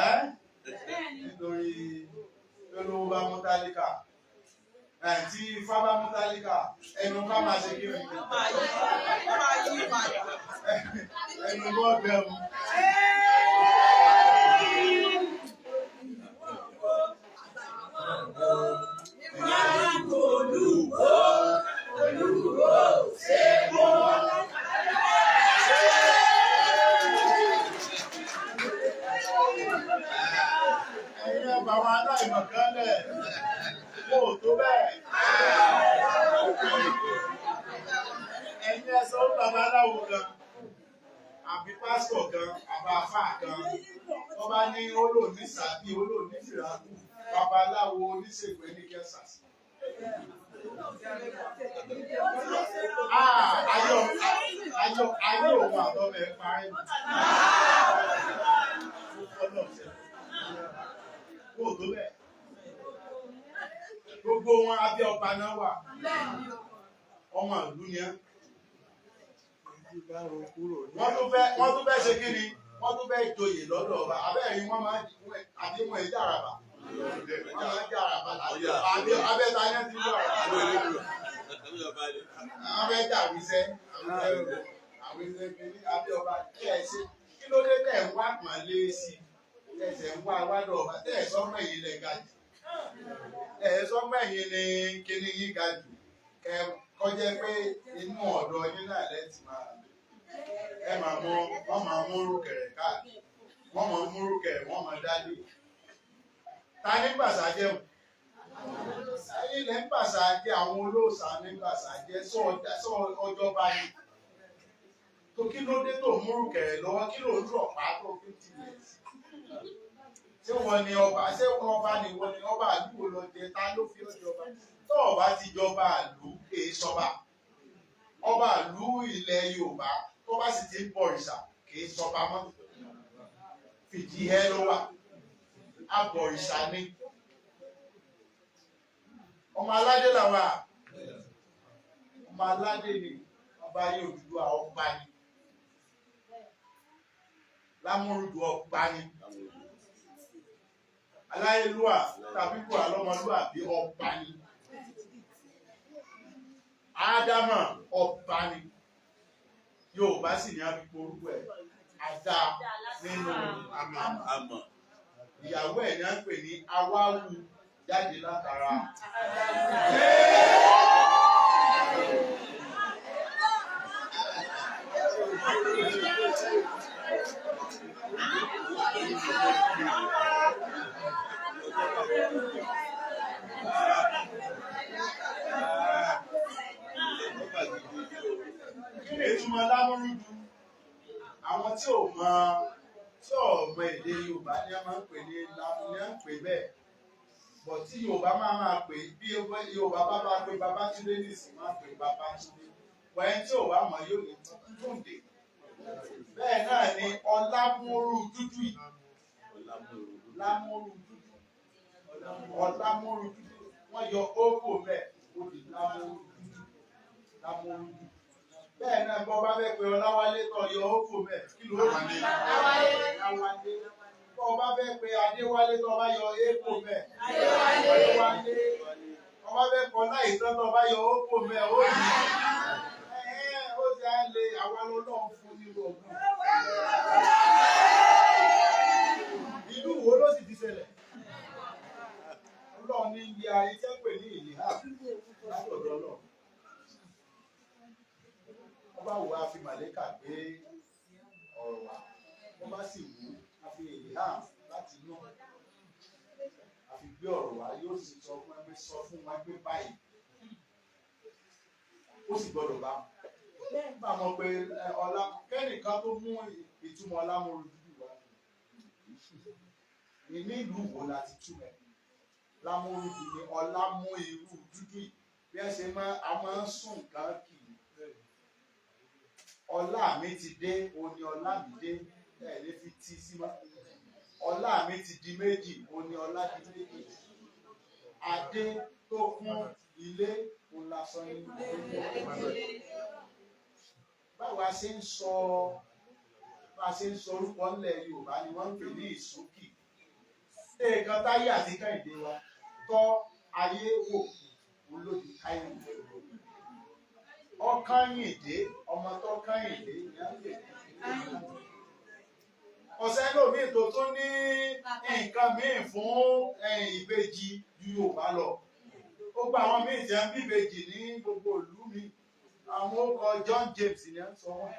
Ẹ́ nítorí olówó bá mú tálíkà, tí ifá bá mú tálíkà, ẹnu ká máa ṣe kí ni? Ẹnu bọ́ bẹ̀rù. Ẹ̀yin ẹ̀bà àwọn aláìmọ̀ kan lẹ̀, kó o tó bẹ́ẹ̀. Ẹ̀yin ẹ sọ fún babaláwo kan, àbí pásítọ̀ kan, àbá àfáà kan, wọ́n bá ní ó lò ní sàbí, ó lò ní fìràkù, babaláwo oníṣègùn ẹni kẹsàsì. Ayọ̀ ayọ̀ ayé òun àtọ́mọ ẹ̀ parí. Kó o tó bẹ́ẹ̀. Gbogbo wọn abẹ́ ọba náà wà. Ọmọ ìlú ni ẹ́. Wọ́n tún fẹ́ ṣe kí ni? Wọ́n tún fẹ́ joyè lọ́dọ̀ ọba. Abẹ́rẹ́ wọ́n máa ń àbí wọn èdè àràbà. Wọ́n máa ń jẹ́ àràbà láti abẹ́ ta ni wọ́n ti ń lọ àràbà. Àwọn fẹ́ jà wíṣẹ́. Àwíṣẹ́ kìíní abẹ́ ọba kí ẹ ṣe. Kí ló dé tẹ̀ ń wá pọ̀nlé sí i? Tẹ̀sẹ̀ ń wá wádọ̀ ọba. Tẹ̀ sọ́mọ èyí lẹ̀ ga jù. Ẹ̀ sọ́mọ ẹ̀yìn ni kíní yín ga jù. Kẹ kọjá pé inú ọ̀dọ̀ yín náà lẹ́ ti máa ẹ máa mú. Wọ́n máa mú rúkẹ̀rẹ̀ káàkiri. Wọ́n máa mú rúkẹ̀rẹ̀, wọ́n máa dálé. Ta ní gbàsá jẹun? Ẹ̀yin lẹ́ ń gbàsá jẹ, àwọn olóòṣà ní gbàsá jẹ. Sọ ọjọ́ bá ní. Tó kí ló dé tó mú rúkẹ̀rẹ̀ lọ́wọ́? Kí ló ń dùn ọ̀pá tó fi tilẹ̀ sí? Ṣé wọ́n ní ọba? Ṣé ọba ni wọ́n ní ọba àdúgbò lọ jẹ? Ta ló fi ọjọ́ ọba? Tó ọba ti jọba àlú, èé sọba. Ọba àlú ilẹ̀ Yorùbá tó bá sì ti ń bọ òrìṣà kì í sọba mọ́. Fìdí ẹ ló wà. Abọ̀rìṣà ni. Ọmọ aládé làwà. Ọmọ aládé ni ọba ayé Odùduwà ọba ni. Lámúrúdù ọba ni. Aláyélúwà tàbí kò àlọ́mọlúwàbí ọba ni. Ádámà ọba ni. Yorùbá sì ní àbíkú orúkọ ẹ̀. Àdá nínú àmọ̀. Ìyàwó ẹ̀ ní à ń pè ní Awáwù jáde látara. Kí ni ìtumọ̀ Lámúrúdu? Àwọn tí ò mọ èdè Yorùbá ni a máa ń pè ní Lámú ní à ń pè bẹ́ẹ̀. Bọ̀ tí Yorùbá máa máa pè bí Yorùbá bá bá pé Babátúndé nìsín máa pè Babátúndé. Bọ̀ ẹni tí ò bá mọ̀ yóò ní Túndé. Bẹ́ẹ̀ náà ni Ọlámúrú dúdú yìí. Lámúrú dúdú. Ọlámúrú dúdú. Wọ́n yọ ókò bẹ́ẹ̀ ó di Lámúrú dúdú. Lámúrú dúdú. Bẹ́ẹ̀ náà bọ́ bá fẹ́ pe Ọláwálé tó yọ ókò bẹ́ẹ̀ kí ló rí? Ọláwálé. Bọ́ bá fẹ́ pe Adéwálé tó bá yọ ékò bẹ́ẹ̀. Adéwálé. ọlá ìtàn tó bá yọ ó kò mẹ́ ó rí. Ẹ̀hẹ́n, ó ti á lè àwa lọ́lọ́run fún nírú ọgbọ́n. Ìlú wo ló sì ti ṣẹlẹ̀? Ọlọ́run ní iye ayé tẹ́ pè ní ìlíhà látọ̀dọ̀ Ọlọ́run. Wọ́n bá wù á fi màlẹ́kà gbé ọ̀rọ̀ wá. Wọ́n bá sì wù á fi ìlíhà láti inú. A fi gbé ọ̀rọ̀ wá, yóò sì sọ fún ẹgbẹ́, sọ fún wa pé báyìí. Ó sì gbọ́dọ̀ bá wọn. Nígbà mọ̀ pé ọlá kẹ́nìkan tó mú ìtumọ̀ ọlámúrú dúdú wá. Ní ìlú wo la ti túmẹ̀? Lámúrúdù ni ọlá mú irú dúdú yìí. Bí ẹ ṣe máa a máa ń sùn nǹkan kì í. Ọlá mi ti dé, o ní ọlá mi dé, ẹ lè fi tí sí mọ́. Ọlá mi ti di méjì, o ní ọlá di méjì. Adé tó kún ilé, òun la sọ ní ilé. Báwa ṣe ń sọ, bá a ṣe ń sọ orúkọ ńlẹ̀ Yorùbá ni wọ́n ń pè ní ìsókì. Nǹkan táyé àti Kẹ́hìndé wa tọ́ ayé wò olódi káyé. Ọkànyìndé, ọmọ tó kànyìndé ni a ń pè ní. Ọ̀sẹ̀ lómi tó tún ní nǹkan míì fún ìbejì ju Yorùbá lọ. Ó gba àwọn míì tí wọ́n bí ìbejì ní gbogbo ìlú mi. Àwọn orúkọ John James ni a ń sọ wọ́n.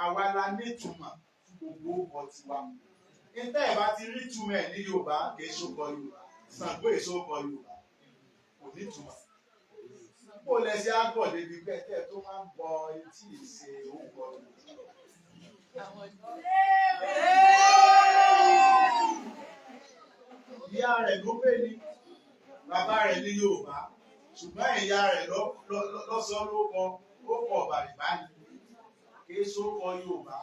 Àwa la nítumọ̀ fún gbogbo orúkọ tiwa. Níta ẹ̀ bá ti rí túmọ̀ ẹ̀ ní Yorùbá, kì í ṣókọ Yorùbá. Ṣàngó èso kọ Yorùbá. Kò ní túmọ̀. Bó lẹ ṣe á gọ̀ débi bẹ́ẹ̀ tẹ́ tó máa ń bọ etí ìṣe orúkọ Yorùbá. Ìyá rẹ̀ ló pè ní, bàbá rẹ̀ ní Yorùbá, ṣùgbọ́n ìyá rẹ̀ ló sọ lóko, ó kọ̀ bàrìbá ni, kì í sókọ Yorùbá.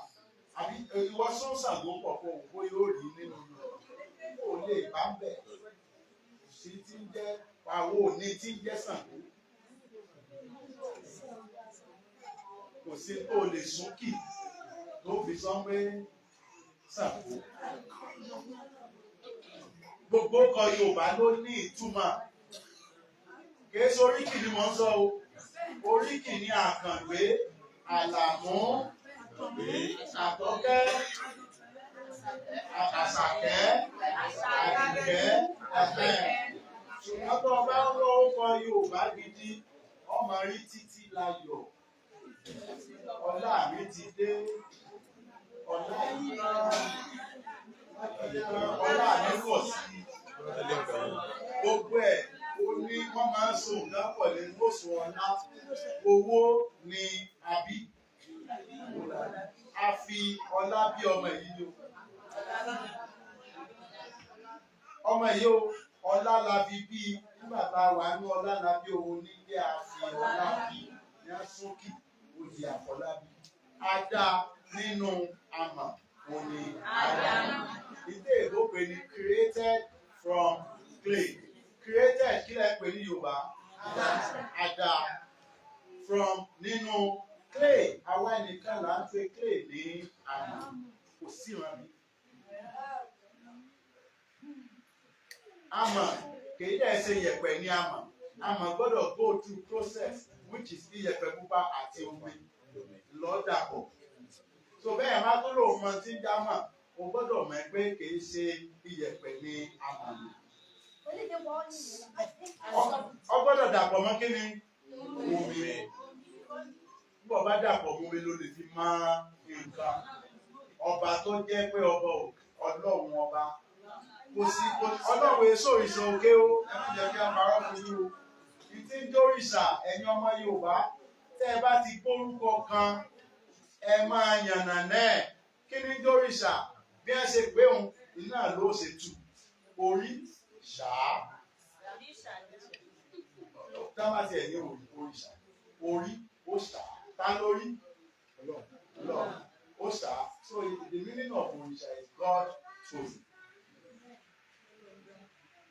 Àbí ìwọ sún Ṣàngó pọ̀ kó òun bóyá ó rí nínú Yorùbá. Ó lè bá ń bẹ̀. Kò sí tí ń jẹ́ pàwọ́ òní tí ń jẹ́ Ṣàngó. Kò sí tó lè súnkì tó fi sọ pé Ṣàngó. Gbogbo ọkọ Yorùbá ló ní ìtumọ̀. Kìí ṣe oríkì ni mò ń sọ o. Oríkì ni Àkàngbé, Àlàmú, Àtọ́kẹ́, Àṣàkẹ́, Àdìkẹ́, Ẹ̀fẹ́. Ṣùgbọ́n tó o bá ń lọ ọkọ Yorùbá gidi, ọmọ rí títí láyọ̀. Ọlá mi ti dé. Ọlá yìí ọlá mi pọ̀ sí. Gbogbo ẹ̀ ó ní wọ́n máa ń so nǹkan pọ̀ ní oṣù ọ̀la. Owó ni àbí. A fi ọlá bí ọmọ yìí ni o. Ọmọ yìí o, ọlá la fi bí nígbà tá a wà ní ọlá la bí òun nílé a fi ọlá bí ní asókì ó di àfọlábí. A dá nínú amọ̀ òní àdá. Ìdí èbó pè ní created from clay. Created kí lẹ pè ní Yorùbá? Àdá from nínú clay. Àwa nìkan là ń pe clay ní amọ̀. Kò sí ìran mi. Amọ̀ kìí dẹ̀ ṣe yẹ̀pẹ̀ ní amọ̀. Amọ̀ gbọ́dọ̀ go through process which is iyẹ̀pẹ̀ pupa àti omi lọ́dàpọ̀. So bẹ́ẹ̀ má tó lò mọ tí ń já mọ̀, o gbọ́dọ̀ mọ̀ pé kìí ṣe iyẹ̀pẹ̀ ní amọ̀. Ọ gbọ́dọ̀ dàpọ̀ mọ́ kí ni? Omi. Bó bá dàpọ̀ mọ́ omi ló lè fi mọ nǹkan. Ọba tó jẹ́ pé ọba Ọlọ́run ọba. Kò sí Ọlọ́run èso òrìṣà òkè o, ẹ má jẹ́ kí a parọ́ fún yín o. Ìtí ń jórìṣà ẹ̀yin ọmọ Yorùbá, tẹ́ ẹ bá ti gbórúkọ kan, ẹ máa yànnà náà. Kí ni jórìṣà? Bí ẹ ṣe pé òun, iná ló ṣe tù. Orí ṣá. Tá bá tiẹ̀ ní òrìṣà, orí ó ṣá. Ta lórí? Ọlọ́run ó ṣá. So the meaning of òrìṣà is God chosen.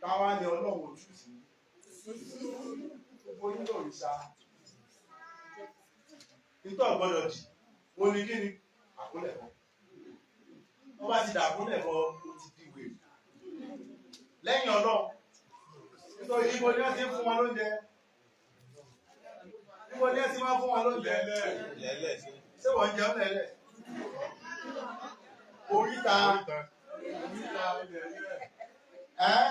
Táwa ni Ọlọ́run ojú sí. Gbogbo yín lòrìṣà. Ìtọ́ gbọ́dọ̀ dì, ó ní kí ni? Àkúnlẹ̀bọ. Wọ́n bá ti dà àkúnlẹ̀bọ, ó ti di wèrè. Lẹ́yìn Ọlọ́run. Nítorí ibo ni wọ́n ti ń fún wọn lóúnjẹ? Ibo ni wọ́n ti máa ń fún wọn lóúnjẹ? Ṣé wọ́n ń jẹun lẹ́lẹ̀? Oríta. Ẹ́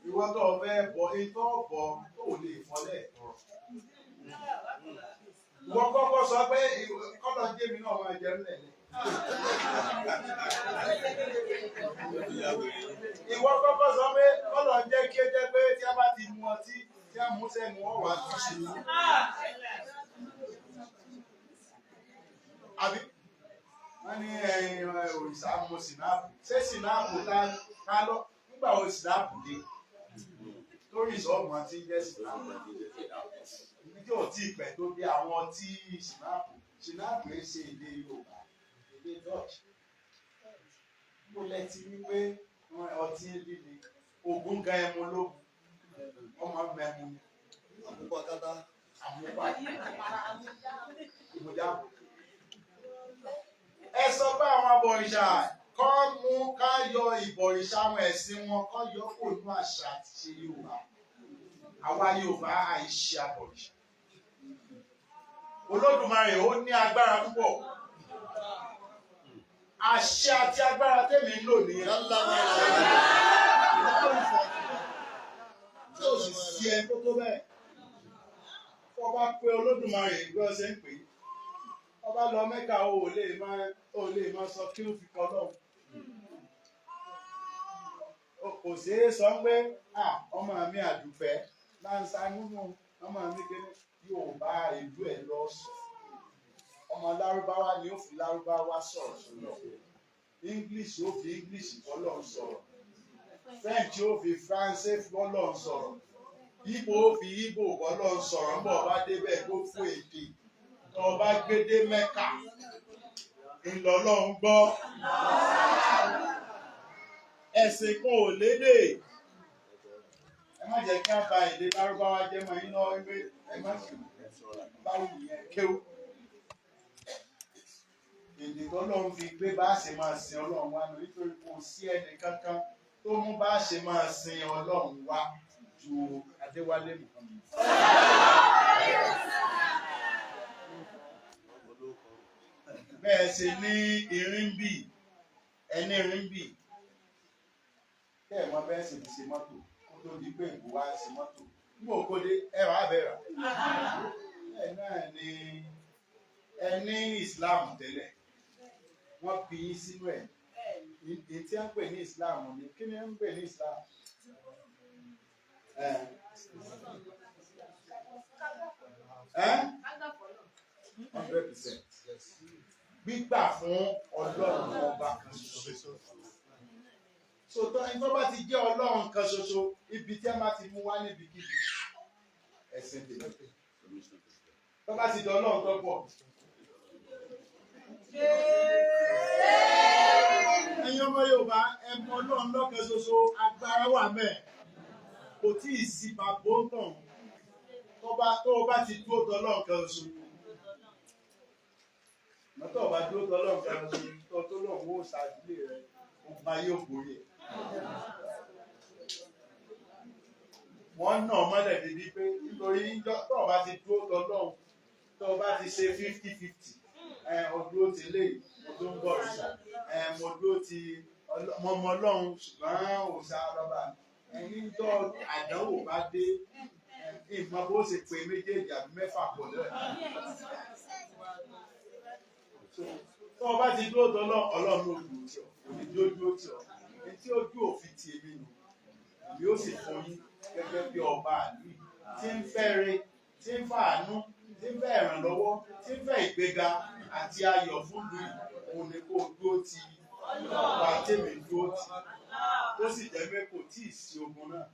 ìwọ tó o fẹ́ bọ etó bọ tó o lè fọlẹ̀ tọrọ. Ìwọ kọ́kọ́ sọ pé kọ́lọ̀ jẹ́mi náà máa jẹun lẹ́lẹ̀. Ìwọ kọ́kọ́ sọ pé kọ́lọ̀ jẹ́ kí ó jẹ́ pé tí a bá ti mu ọtí tí a mú sẹ́nu wọ́n wà á tún sí i. Àbí wọ́n ní ẹyin òrìṣà mu sìnáàpù. Ṣé sìnáàpù ta lọ? Nígbà wo sìnáàpù dé? Torí ìsọ̀gbọ̀n ti ń jẹ́ sìnáàpù. Ibi tí ò tí ì pẹ́ tó dé àwọn ọtí sìnáàpù. Sìnáàpù ń ṣe èdè Yorùbá, èdè Dutch. Mo lẹ ti wí pé ọtí líle, Ògún gan ẹmu lógun, ọmọ mẹ́mu ni. Àmúpa kátá. Àmúpa. Ìmúdá. Ẹ sọ pé àwọn abọ̀rìṣà kọ́ mú ká yọ ìbọ̀rìṣà àwọn ẹ̀sìn wọn kọ́ yọ kó nú àṣà àti ṣe Yorùbá. Àwa Yorùbá àìṣe abọ̀rìṣà. Olódùmarè ó ní agbára púpọ̀. Àṣẹ àti agbára tèmi ń lò nìyẹn. Tí o sì sí ẹ tó tó bẹ́ẹ̀. Tó bá pé Olódùmarè bí ọ ṣe ń pè é. Tó bá lọ Mẹ́kà o ò lè máa o ò lè máa sọ kí ó fi kọ lọ́hùn. Kò ṣeé sọ pé ọmọ mi àdùfẹ́ láǹṣà nínú ọmọ mi kéde yóò bá ìlú ẹ̀ lọ sọ. Ọmọ Lárúbáwá ni ó fi Lárúbáwá sọ̀rọ̀ sọ́lọ̀. English ó fi English fọlọ́run sọ̀rọ̀. French ó fi Faransé fọlọ́run sọ̀rọ̀. Igbo ó fi Igbo fọlọ́run sọ̀rọ̀. Ń bọ̀ bá débẹ̀ gbogbo èdè tó o bá gbé dé Mẹ́kà ńlọlọ́run gbọ́. Ẹ̀sìn kan ò lédè. Ẹ má jẹ́ kí á ba èdè Lárúbáwá jẹ́ mọ́ iná wípé ẹ má sì báwo yẹn kéwú. Èdè tọ́lọ́run fi gbé bá a ṣe máa sin Ọlọ́run wá nù nítorí kò sí ẹnì kankan tó mú bá a ṣe máa sin Ọlọ́run wá ju Adéwálé Muhammad. Bẹ́ẹ̀ ṣe ní irin bì, ẹni irin bì. Bẹ́ẹ̀ mọ bẹ́ẹ̀ ṣe fi ṣe mọ́tò kó tó di pé ìbò wá ṣe mọ́tò. Nígbà òkòdé ẹ wàá bẹ̀rẹ̀. Bẹ́ẹ̀ náà ni ẹ ní Islam tẹ́lẹ̀. Wọ́n bí yín sínú ẹ̀. Èyí tí wọ́n ń pè ní Islam ni kí ni wọ́n ń pè ní Islam? 100%. Gbígbà fún Ọlọ́run ọba kan ṣoṣo. So tó ẹni tó bá ti jẹ́ Ọlọ́run kan ṣoṣo, ibi tí a bá ti mú wá níbikíbi, ẹ̀sìn tèmi. Tó bá ti di Ọlọ́run tó pọ̀. Ẹ̀yin ọmọ Yorùbá, ẹ mọ Ọlọ́run lọ́kan ṣoṣo, agbára wà mẹ́ẹ̀. Kò tí ì sí bàbá ó tàn. Tó o bá ti dúró tọ́ Ọlọ́run kan ṣoṣo. Mọ́tò ọba dúró tọ́ Ọlọ́run kan ṣoṣo, tó tó lọ́run ó ṣàdílé rẹ̀, ogun ayé ò borí ẹ̀. Wọ́n nà mọ́lẹ̀ débi pé nítorí tó o bá ti dúró tọ́ Ọlọ́run, tó o bá ti ṣe 50-50, mo dúró ti léyìí, mo tó ń bọ̀ òrìṣà, mo dúró ti mo mọ Ọlọ́run ṣùgbọ́n òòṣà lọ́ba mi. Ẹni tó àdánwò bá dé, ìmọ̀ bó ṣe pé méjèèjì àbí mẹ́fà pọ̀ lẹ́ẹ̀. Tó o bá ti dúró tọ́ Ọlọ́run, Ọlọ́run ló dúró tì ọ́, kò ní dúró dúró tì ọ́. Etí ojú òfin ti èmi nù, èmi ó sì fún yín gẹ́gẹ́ bí ọba àlú yìí tí ń fẹ́ re, tí ń fàánú, tí ń fẹ́ ìrànlọ́wọ́, tí ń fẹ́ ìgbéga àti ayọ̀ fún ìlú yìí. Òun ni kó dúró ti ọba tèmi dúró tì. Tó sì jẹ́ pé kò tí ì sí ogun náà.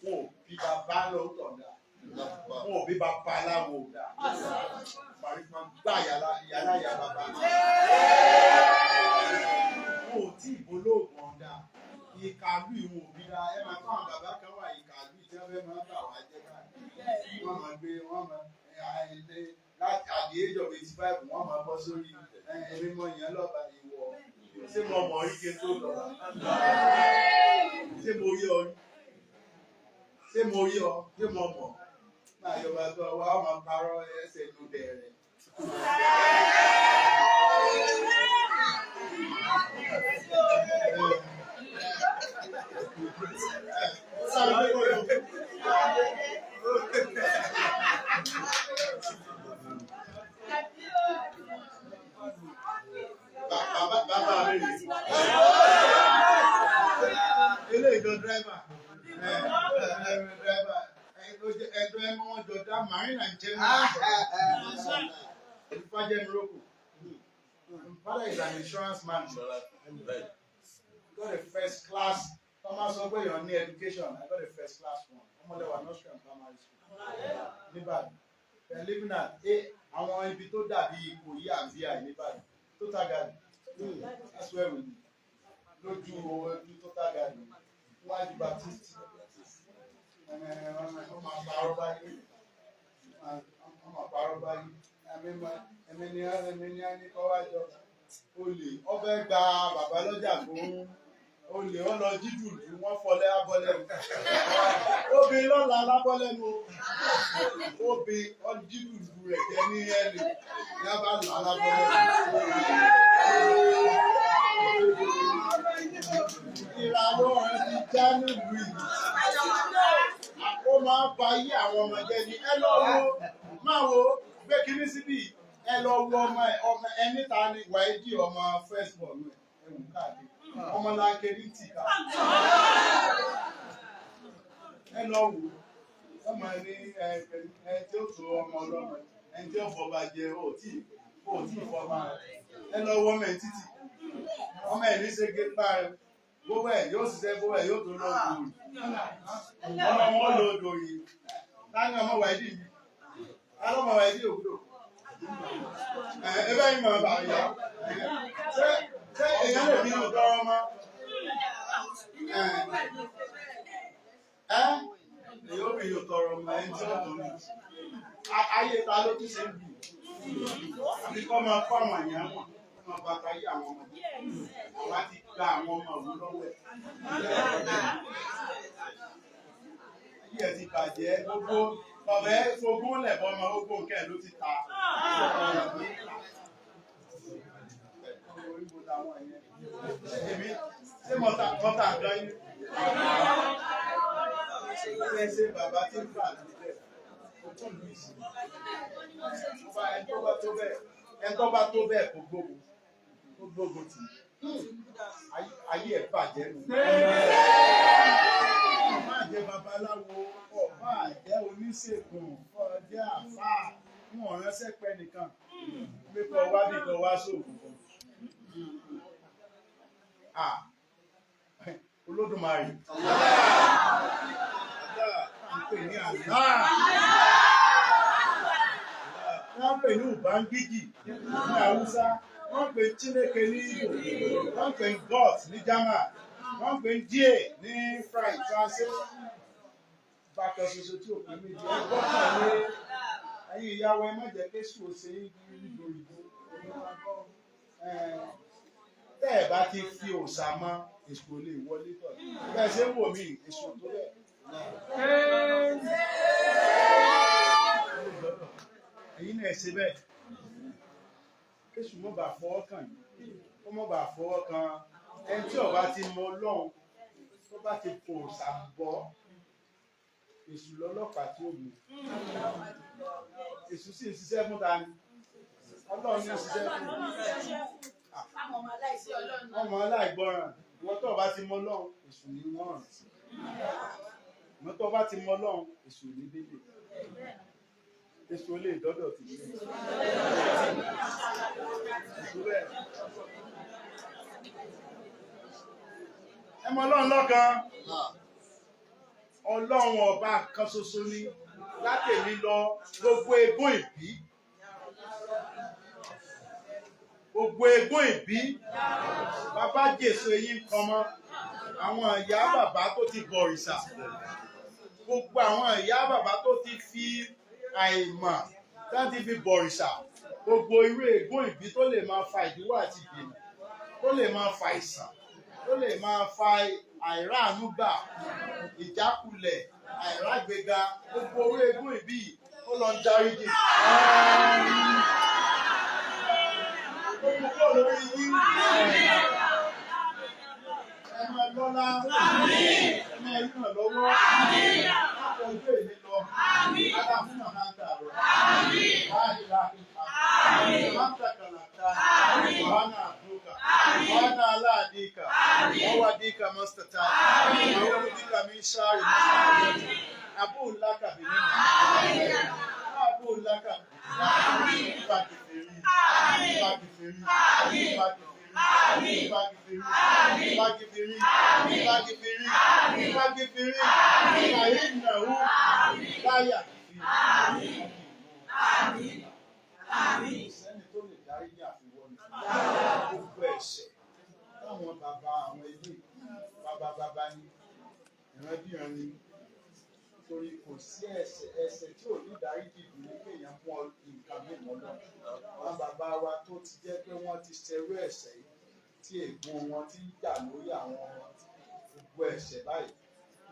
Wọn ò bí bàbá lọ́tọ̀ dá. Wọn ò bí bàbá aláwo dá. Parí máa ń gbà yàrá yà bàbá. Wọn ò tí ì bolóògùn ọ̀dà. Ìkàlù ìwọ̀n òbí dá. Ẹ máa fáwọn bàbá kan wà ìkàlù tí wọ́n fẹ́ máa bà wá jẹ́ káàkiri. Wọ́n máa gbé wọ́n máa ilé láti at the age of 85 wọ́n máa bọ́ sórí ẹ̀mí mọ̀ yẹn lọ́ba ìwọ. Ṣé mo mọ̀ orí kí n tó lọ? Ṣé mo rí ọ rí? Ṣé mo rí ọ? Ṣé mo mọ̀? Máa yọ bá tó wá ọmọ parọ́ ẹsẹ̀ inú bẹ̀rẹ̀. Bàbá mi rè. Eléyìí gan dírẹ́bà. Dírẹ́bà ẹjọ́ ẹ mọ́ wọn jọ dá marine and general. Ifájẹ́mirókò. My father is an insurance man. Got a first class. Thomas Ogbe, ní education. I got a first class one. Ọmọlẹ́wà Nursery and Primary School. Níbàdàn. They're living at àwọn ibi tó dàbí Ìkòyí àbí Níbàdàn. Total Garden. That's where we live. Lójú ojú Total Garden. Wájú Baptist. Wọ́n máa parọ́ báyìí. Wọ́n máa parọ́ báyìí. Ẹ̀mí ni a ní kọ́ wájọ. Olè ọbẹ̀ gba bàbá lọ́jà fún olè ó lọ jíjù lù wọ́n fọlẹ́ abọ́lẹ́nu. Obì lọ́la lábọ́lẹ́nu. Obì ọjíjù lù rẹ̀ jẹ́ ní ẹ̀lì ní a bá là lábọ́lẹ́nu. Ìràwọ̀ rẹ̀ ti já nílùú yìí. Ó máa ń ba ayé àwọn ọmọ jẹ́ ni ẹ lọ wo máa wo gbé kinní síbí ẹ lọ wo ọmọ ọmọ ẹni ta ni wàídì ọmọ first born ẹ ẹ wò káàkiri ọmọ láńké ní tìka ẹ lọ wò ọmọ ní ẹ ẹ tí ó tó ọmọ ọlọ́mọ ẹ tí ó fọba jẹ ó tí ó tí fọba ẹ lọ wọ ọmọ ẹ títì ọmọ ẹ ní ṣe gé pa ẹ gbówó ẹ yóò ṣiṣẹ́ gbówó ẹ yóò tó lọ gbòòrò ọmọ wọn lò odò yìí láti ọmọ wàídì mi alọ́mọ wàídì òkúdò ẹ bẹ́ẹ̀ ni màá bà yá ṣé ṣé èèyàn lè bínú tọrọ mọ́ ẹ èyí ó bínú tọrọ mọ́ ẹni tí ó tó ní ayé ta ló tún ṣe ń bì àbí kọ́ máa kọ́ àwọn èèyàn mọ̀ kọ́ máa bàtà ayé àwọn ọmọdé àwa ti gba àwọn ọmọ òun lọ́wọ́ ẹ̀ ayé ẹ̀ ti bàjẹ́ gbogbo ọ̀rẹ́ fogún lẹ̀bọ̀ ọmọ ogun nǹkan ẹ̀ ló ti ta. Èmi ṣé mọ̀tà nǹkan yín? Ṣé ṣe bàbá tí ń fà nílẹ̀? Ó tún lù í sí. Ẹni tó bá tó bẹ́ẹ̀ ẹni tó bá tó bẹ́ẹ̀ kó gbógun kó gbógun tì í. Ayé ẹ̀ bàjẹ́ nù. Má jẹ́ babaláwo, ọ̀bá jẹ́ oníṣègùn, ó jẹ́ àfáà, wọn ò ránṣẹ́ pẹ́ nìkan. Pé kọ́ wá bí kọ́ wá sóògùn kan. Ah, Olódùmarè. À ń pè ní àlá. Wọ́n ń pè ní Ubangiji ní Haúsá. Wọ́n ń pè Chineke ní Igbo. Wọ́n ń pè ní God ní German. Wọ́n ń pè ní Die ní French. Translate. Bákan ṣoṣo tí òpin méjì. Ẹ gbọ́kàn lé ẹ̀yin ìyàwó ẹ má jẹ́ kéṣù ó ṣe é nítorí tẹ́ ẹ̀ bá ti fi òòṣà mọ́ èṣù ò lè wọlé tọ̀ bẹ́ẹ̀ ṣe ń wò mí èṣù tó bẹ́ẹ̀. Ẹ̀yin náà ṣe bẹ́ẹ̀ kéṣù mọ́ bá fọwọ́ kàn yín kó mọ́ bá fọwọ́ kan ẹni tí ó bá ti mọ Ọlọ́run tó bá ti fò òòṣà bọ́ èṣù lọ́lọ́pàá tí ó mú èṣù sì ń ṣiṣẹ́ fún ta ni Ọlọ́run ní ń ṣiṣẹ́ fún ọmọ aláìgbọràn. Ìwọ tó o bá ti mọ Ọlọ́run èṣù ní wọ́n rìn sí. Ìwọ tó o bá ti mọ Ọlọ́run èṣù ní délé èṣù ò lè dọ́dọ̀ tì í èṣù bẹ́ẹ̀. Ẹ mọ Ọlọ́run lọ́kan. Ọlọ́run ọba kan ṣoṣo ni látèmi lọ gbogbo egún ìbí gbogbo egún ìbí bàbá jèso eyín kan mọ́ àwọn ìyá bàbá tó ti bọ̀rìṣà gbogbo àwọn ìyá bàbá tó ti fi àìmọ̀ tí wọ́n ti fi bọ̀rìṣà gbogbo irú egún ìbí tó lè máa fa ìdíwọ́ àti ìdènà tó lè máa fa ìsàn tó lè máa fa àìráàánú gbà ìjákulẹ̀ Àìrágbéga gbogbo orí egún ìbí yìí, ó lọ ń dáríjì. Ó mú kúrò lórí yín. Ẹ máa lọ́lá. Ẹ máa yíyàn lọ́wọ́. Láti ọjọ́ èmi lọ. Adá fún màmá ń tààrọ̀. Láàyè láàyè. Máa kàlàkà. Wàhánà àbúkà. Wàhánà aláàdíkà. Wàwádìíkà mọ́sítàtà. Àwòdìíkà mi ń ṣáàrì mọ́sítàtà. Àbú làkà bìnrin. Àbú làkà. Fàkìfèrí. Fàkìfèrí. Fàkìfèrí. Fàkìfèrí. Fàkìfèrí. Fàkìfèrí. Fàkìfèrí. Fàyínàwó. Láyà kìfì. Sẹ́ni tó lè dárí ní àfiwọ́ ni. Gbogbo ẹ̀ṣẹ̀ táwọn bàbá àwọn ilé bàbá bàbá ní ìrandíran ni torí kò sí ẹ̀ṣẹ̀ ẹ̀ṣẹ̀ tí ò ní ìdáríjì jù ní kéèyàn mú nǹkan mímọ́ lọ. Àwọn bàbá wa tó ti jẹ́ pé wọ́n ti ṣerú ẹ̀ṣẹ̀ yìí tí ègún wọn ti ń jà lórí àwọn ọmọ gbogbo ẹ̀ṣẹ̀ báyìí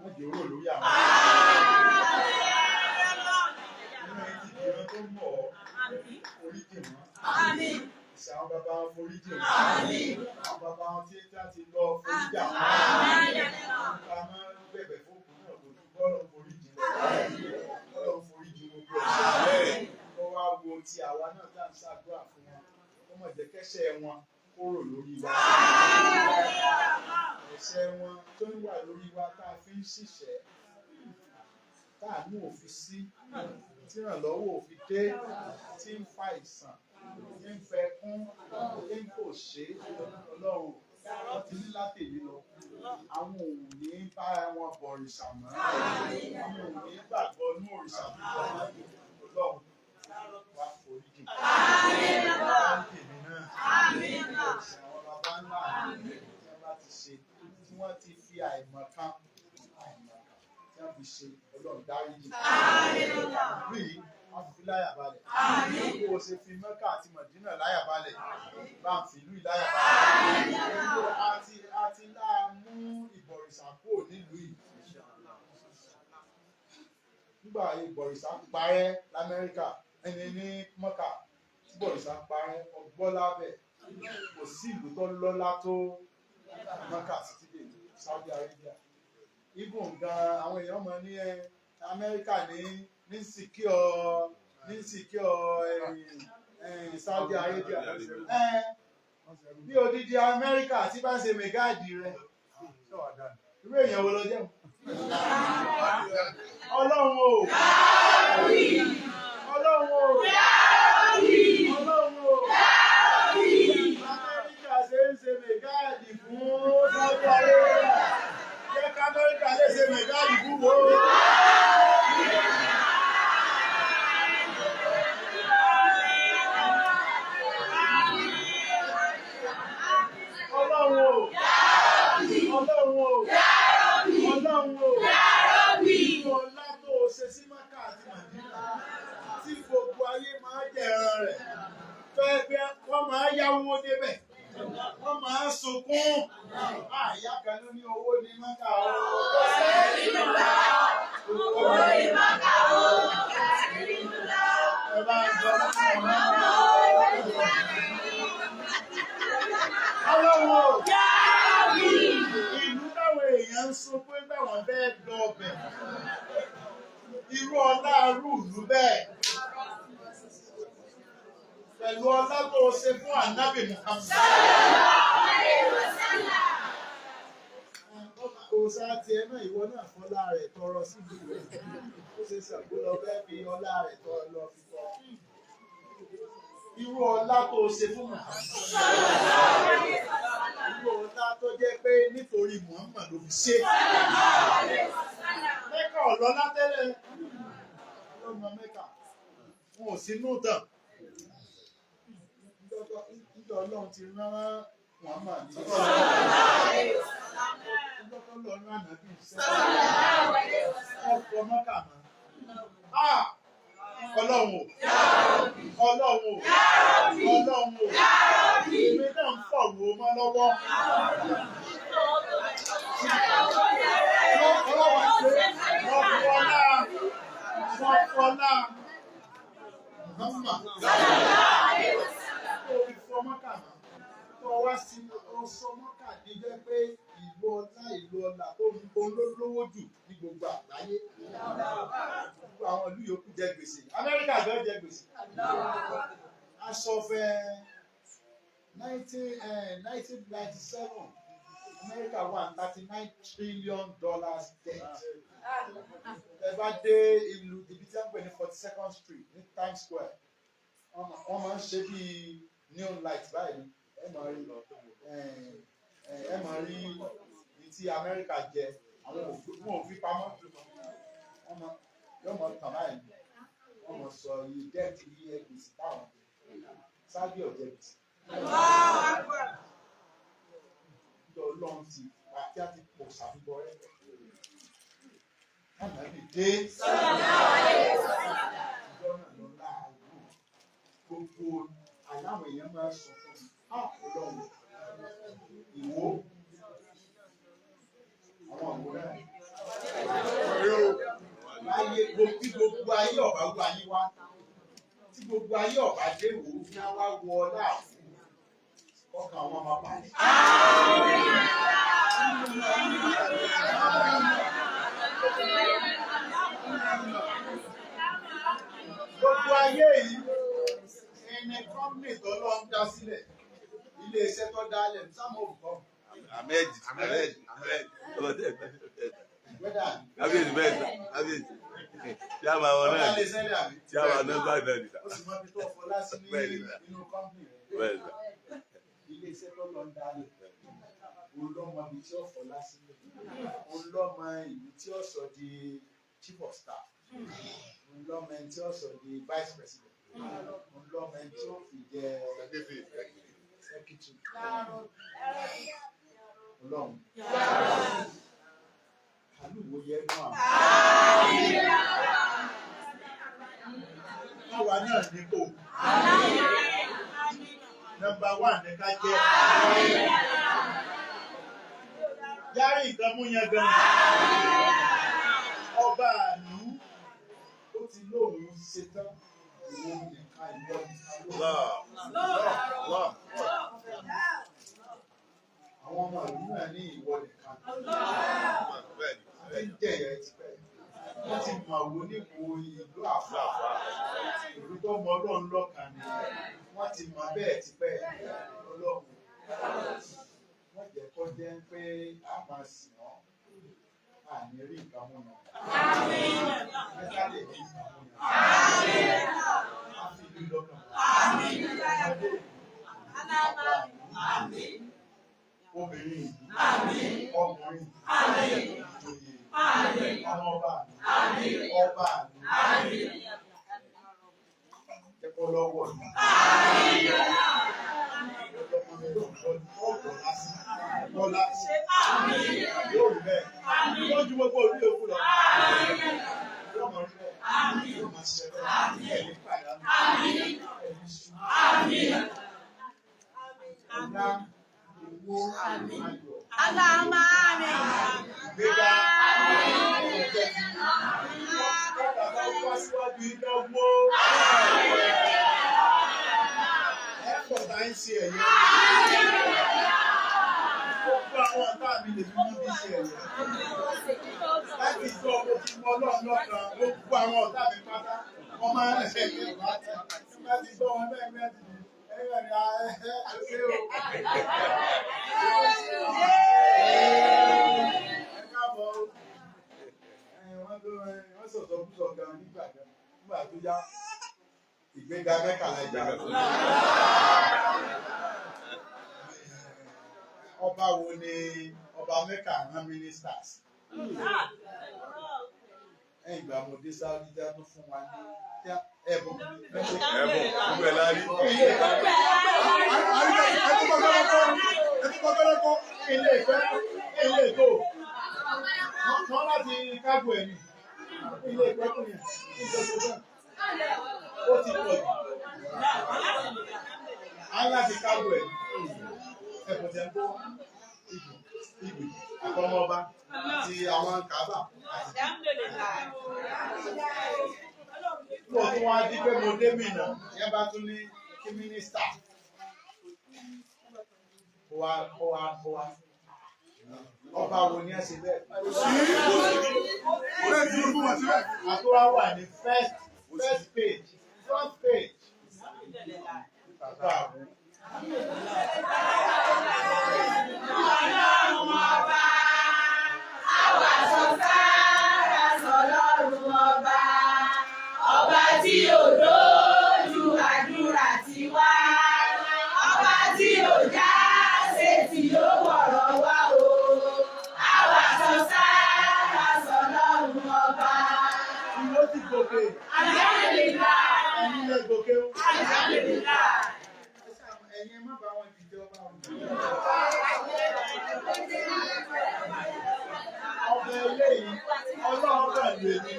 wọ́n jẹ́ oró lórí àwọn ọmọ. Nínú ìdíje tó ń bọ̀ ọ́ foríjì wọ́n. Ìṣe àwọn bàbá wọn foríjì wọ́n. Àwọn bàbá wọn tí wọ́n ti lọ foríjì àwọn. Ká máa ń bẹ̀bẹ̀ fókùn náà kò ju bọ́ọ̀lù foríjì lọ. Bọ́ọ̀lù foríjì gbogbo ẹ̀ṣẹ̀. Kó wá wo ti àwa náà tá à ń ṣàdúrà fún wọn. Kó mọ̀ jẹ́ kẹ́ṣẹ̀ wọn kúrò lórí wa. Ẹ̀ṣẹ̀ wọn tó ń wà lórí wa tá a fi ń ṣìṣẹ́ táàánú òfin sí tírànlọ́wọ́ òfin dé tí ń fa ìsàn tí ń fẹ́ kún tí ń kò ṣe ọlọ́run wọ́n ti ní látèmi lọ àwọn ò ní bá wọn bọ òrìṣà mọ́ àwọn ò ní gbàgbọ́ ní òrìṣà bíbọ̀ mọ́ ọlọ́run wá foríjì tèmi náà òrìṣà àwọn baba ńlá mi tí wọ́n bá ti ṣe tí wọ́n ti fi àìmọ̀ kan àìmọ̀ kan tí wọ́n fi ṣe ọlọ́run dáríjì. Ìlú yìí wọ́n fi láyà balẹ̀. Bí o ṣe fi Mẹ́kà àti Mọ̀dínà láyà balẹ̀, bá ń fi ìlú yìí láyà balẹ̀. Àti láàmú ìbọ̀rìṣà kúrò nílùú yìí. Nígbà ìbọ̀rìṣà parẹ́ l'Amẹ́ríkà, ẹni ní Mẹ́kà, tí ìbọ̀rìṣà parẹ́ ọgbọ́n lábẹ́. Kò sí ìlú tó lọ́lá tó Mẹ́kà títí dé Saudi Arabia. Even gan àwọn èèyàn mọ̀ ní ẹ Amẹ́ríkà ní secure ní secure Saudi Arabia bí odidi Amẹ́ríkà tí bá ń ṣe mẹgáàdì rẹ irú èèyàn wo ló jẹ́ Ọlọ́run o Ọlọ́run o Ọlọ́run o Amẹ́ríkà ṣe ń ṣe mẹgáàdì fún Saudi Arabia jẹ́ kámẹ́ríkà lè ṣe mẹgáàdì fún wo. Ọlọ́run o Ọlọ́run o Ọlọ́run o nínú ọlá tó o ṣe sí Mákà àti Màdínà tí gbogbo ayé máa jẹran rẹ̀ fẹ́ pé wọ́n máa yáwó débẹ̀ wọ́n máa sunkún àyà kan ló ní owó ní Mákà o. Owó ní Mákà o. Ẹ bá ń sọ fún ọ. Ọlọ́run o ìlú táwọn èèyàn ń sunkún báwọn fẹ́ lọ ọbẹ̀ irú ọlá rúùlù bẹ́ẹ̀ pẹ̀lú ọlá tó o ṣe fún ànábì Muhammad. Òòṣà tiẹ̀ náà ìwọ náà fọlá rẹ̀ tọrọ síbi rẹ̀. Ó ṣe ṣàgbó lọ fẹ́ fi ọlá rẹ̀ tọrọ lọ fi tọrọ. Irú ọlá tó o ṣe fún Muhammad. Irú ọlá tó jẹ́ pé nítorí Muhammad ló fi ṣe. Mẹ́kà ọ̀lọ́lá tẹ́lẹ̀. Ọlọ́mọ Mẹ́kà. Wọn ò sínú tàn. Níjọ́ Ọlọ́run ti rán Muhammad ní ìjọ́ tó lọ rán ànábì iṣẹ́. Ọkọ̀ Mẹ́kà mọ́. Ah! Ọlọ́run o! Ọlọ́run o! Ọlọ́run o! Èmi náà ń fọ̀ wò ó mọ́ lọ́wọ́. Ọlọ́wà ṣe wọ́n fọlá, wọ́n fọlá Muhammad. Tó fi fọ Mọ́kà mọ́. Tó wá sí ọsọ Mọ́kà ní jẹ́ pé ìlú ọlá, ìlú ọlá tó ń lówó jù ní gbogbo àgbáyé. Gbogbo àwọn ìlú yòókù jẹ gbèsè. Amẹ́ríkà gan jẹ gbèsè. Aṣọ fẹ́ 1997, Amẹ́ríkà wà ní $39 trillion debt. Ẹ bá dé ìlú ibi tí wọ́n ń pè ní 42nd Street ní Times Square, wọ́n máa ń ṣe bíi neon light báyìí. Ẹ máa rí ní tí Amẹ́ríkà jẹ, àwọn wọn ò fi pamọ́. Wọ́n máa yóò máa tàn báyìí, wọ́n máa sọ iye debt, iye gbèsè táwọn jẹ. Sábì ọ̀jẹ̀ gbèsè. Níjọ́ Ọlọ́run ti àti àti pọ̀ ṣàfihàn rẹ̀. Ànábì dé. Ìjọ náà lọ láàárọ̀. Gbogbo aláwọ̀ èèyàn máa ń sọ fún mi. Á Ọlọ́run, ìwó. Àwọn ìwó náà. Láyé tí gbogbo ayé ọ̀bá wá yín wá. Tí gbogbo ayé ọ̀bá dé wò ó ní á wá wọ láàfin. Ọkàn àwọn máa balẹ̀. Gbogbo ayé yìí, ẹni company tó lọ ń dá sílẹ̀, ilé iṣẹ́ tó dálẹ̀, sáàmù òkú. Ahmed, Ahmed, Ahmed. Wẹ́dà. Kábíyèsí, bẹ́ẹ̀ sà, kábíyèsí. Tí a máa wọ ọ̀dà náà lè ni, sẹ́lẹ̀ àbí. tí a máa náà bá náà ni sà. Ó sì mọ ibi tó fọlá sí ní Bẹ́ẹ̀ ni sà. inú company rẹ̀. Bẹ́ẹ̀ sà. Ilé iṣẹ́ tó lọ ń dálẹ̀, òun ló mọ ibi tí ó fọlá sílẹ̀, òun ló mọ ìlú tí ó sọ di chief of staff, òun ló mọ ẹni tí ó sọ di vice president, òun ló mọ ẹni tí ó fi jẹ secretary. Ọlọ́run àlùwò yẹ nù àwọn. Káwa náà ní kò. Number one ní ká jẹ́. Yárí nǹkan mú yẹn gan. Ọba àánú ó ti lóun ṣetán, ìwọ nìkan, ìwọ nìkan ló. Allah, Allah. Àwọn ọmọ ìlú náà ní ìwọ nìkan. Bẹ́ẹ̀ ni, Wọ́n bẹ́ẹ̀ ti ni. ń jẹ̀yà ẹ tipẹ́. Wọ́n ti mọ̀ wò nípo ìlú àfà. Ìlú tó mọ Ọlọ́run lọ́kàn ni. Wọ́n ti mọ̀ bẹ́ẹ̀ tipẹ́. Ọlọ́run. Wọ́n jẹ́ kó jẹ́ pé a máa sìn ọ́. A ní rí nǹkan mú yàn. Ẹ ká lè rí nǹkan mú yàn. A fi ìlú lọ́kàn. Ọmọdé ìlú, obìnrin ìlú, ọkùnrin ìlú, ìjòyè, ọmọ ọba àlù, ọba àlù, ẹ̀kọ́ lọ́wọ́ ni. Ọlọ́mọ mi ló ń bọ́ ọ̀pọ̀ lásán, bọ́lá yóò rí bẹ́ẹ̀, yóò ju gbogbo orí òkú lọ. Yóò mọ̀ rí bẹ́ẹ̀, yóò máa ṣe bẹ́ẹ̀, ẹ̀mí pàdánù, ẹ̀mí sùn. Ọlá, owó, ayọ̀, Allahumma amin. ìgbéga, ọjọ́ ti bàbá wá síwájú iná wó. Ẹ pọ̀ tá ń ṣe ẹ̀yẹ. Gbogbo àwọn ọ̀tá mi lè fi mú bí ṣe ẹ̀yẹ. Láti ìjọ mo ti mọ Ọlọ́run lọ́kàn, gbogbo àwọn ọ̀tá mi pátá, wọ́n máa ń ṣe ẹ̀yẹ pátá. Láti gbọ́ wọn bẹ́ẹ̀ bẹ́ẹ̀ ti ẹ̀yẹ ni ẹ ṣe o. Ẹ káàbọ̀ o. Wọ́n ló wọ́n sọ̀tọ̀ kúsọ̀ gan nígbà kan, nígbà tó yá, ìgbéga mẹ́kànlá ìjà. Ọba wo ni ọba Mẹ́kà rán ministers? Ẹ̀yìn ìgbà mo dé Saudi dá tó fún wa ní ẹ̀bùn. Ẹ̀bùn, gbogbo ẹ̀ la rí. Ilé ìfẹ́, ilé ètò. Wọ́n láti kágò ẹ̀ ní. Ilé ìfẹ́ kù yẹn. Ìjọba ó ti pọ̀ jù. Á láti kágò ẹ̀ ní. Ẹ̀bùn tẹ̀ ń kó ìgbì, ìgbì, àkọ́mọba. Àti àwọn Kábà. Mo tún wá di pé mo dé Mínà, yẹn bá tún ní kí mínísítà. Ó wá ó wá ó wá. Ọba wo ni ẹ ṣe bẹ́ẹ̀? Àtúwá wà ní first page, front page. Bàbá àwọn. Ọlọ́run ọba, àwa sọ sára sọlọ́run ọba, ọba tí ò dójú àdúrà tiwa, ọba tí ò já ṣe tí ó wọ̀rọ̀ wá o, àwa sọ sára sọlọ́run ọba. Ìlú ti gòkè, Alhamdulillah, ẹ̀yin lè gòkè o. alhamdulillah. Ẹ̀yin ẹ má bá wọn dìde ọba o. Ọba eléyìí, Ọlọ́run kàn lè ní.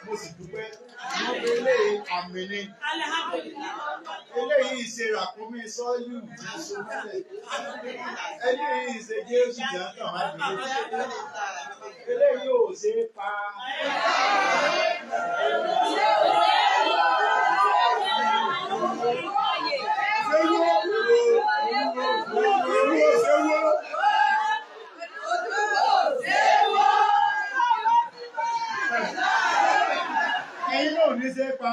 Mo sì dúpẹ́. Ọba eléyìí àmì ni. Eléyìí ṣe ràkúnmí sọ́yù tí ń so mọ́lẹ̀. Eléyìí ṣe Jésù tí ń kàn má dúró. Eléyìí ò ṣe é pa. Ẹ̀yin náà ò ní ṣe é pa.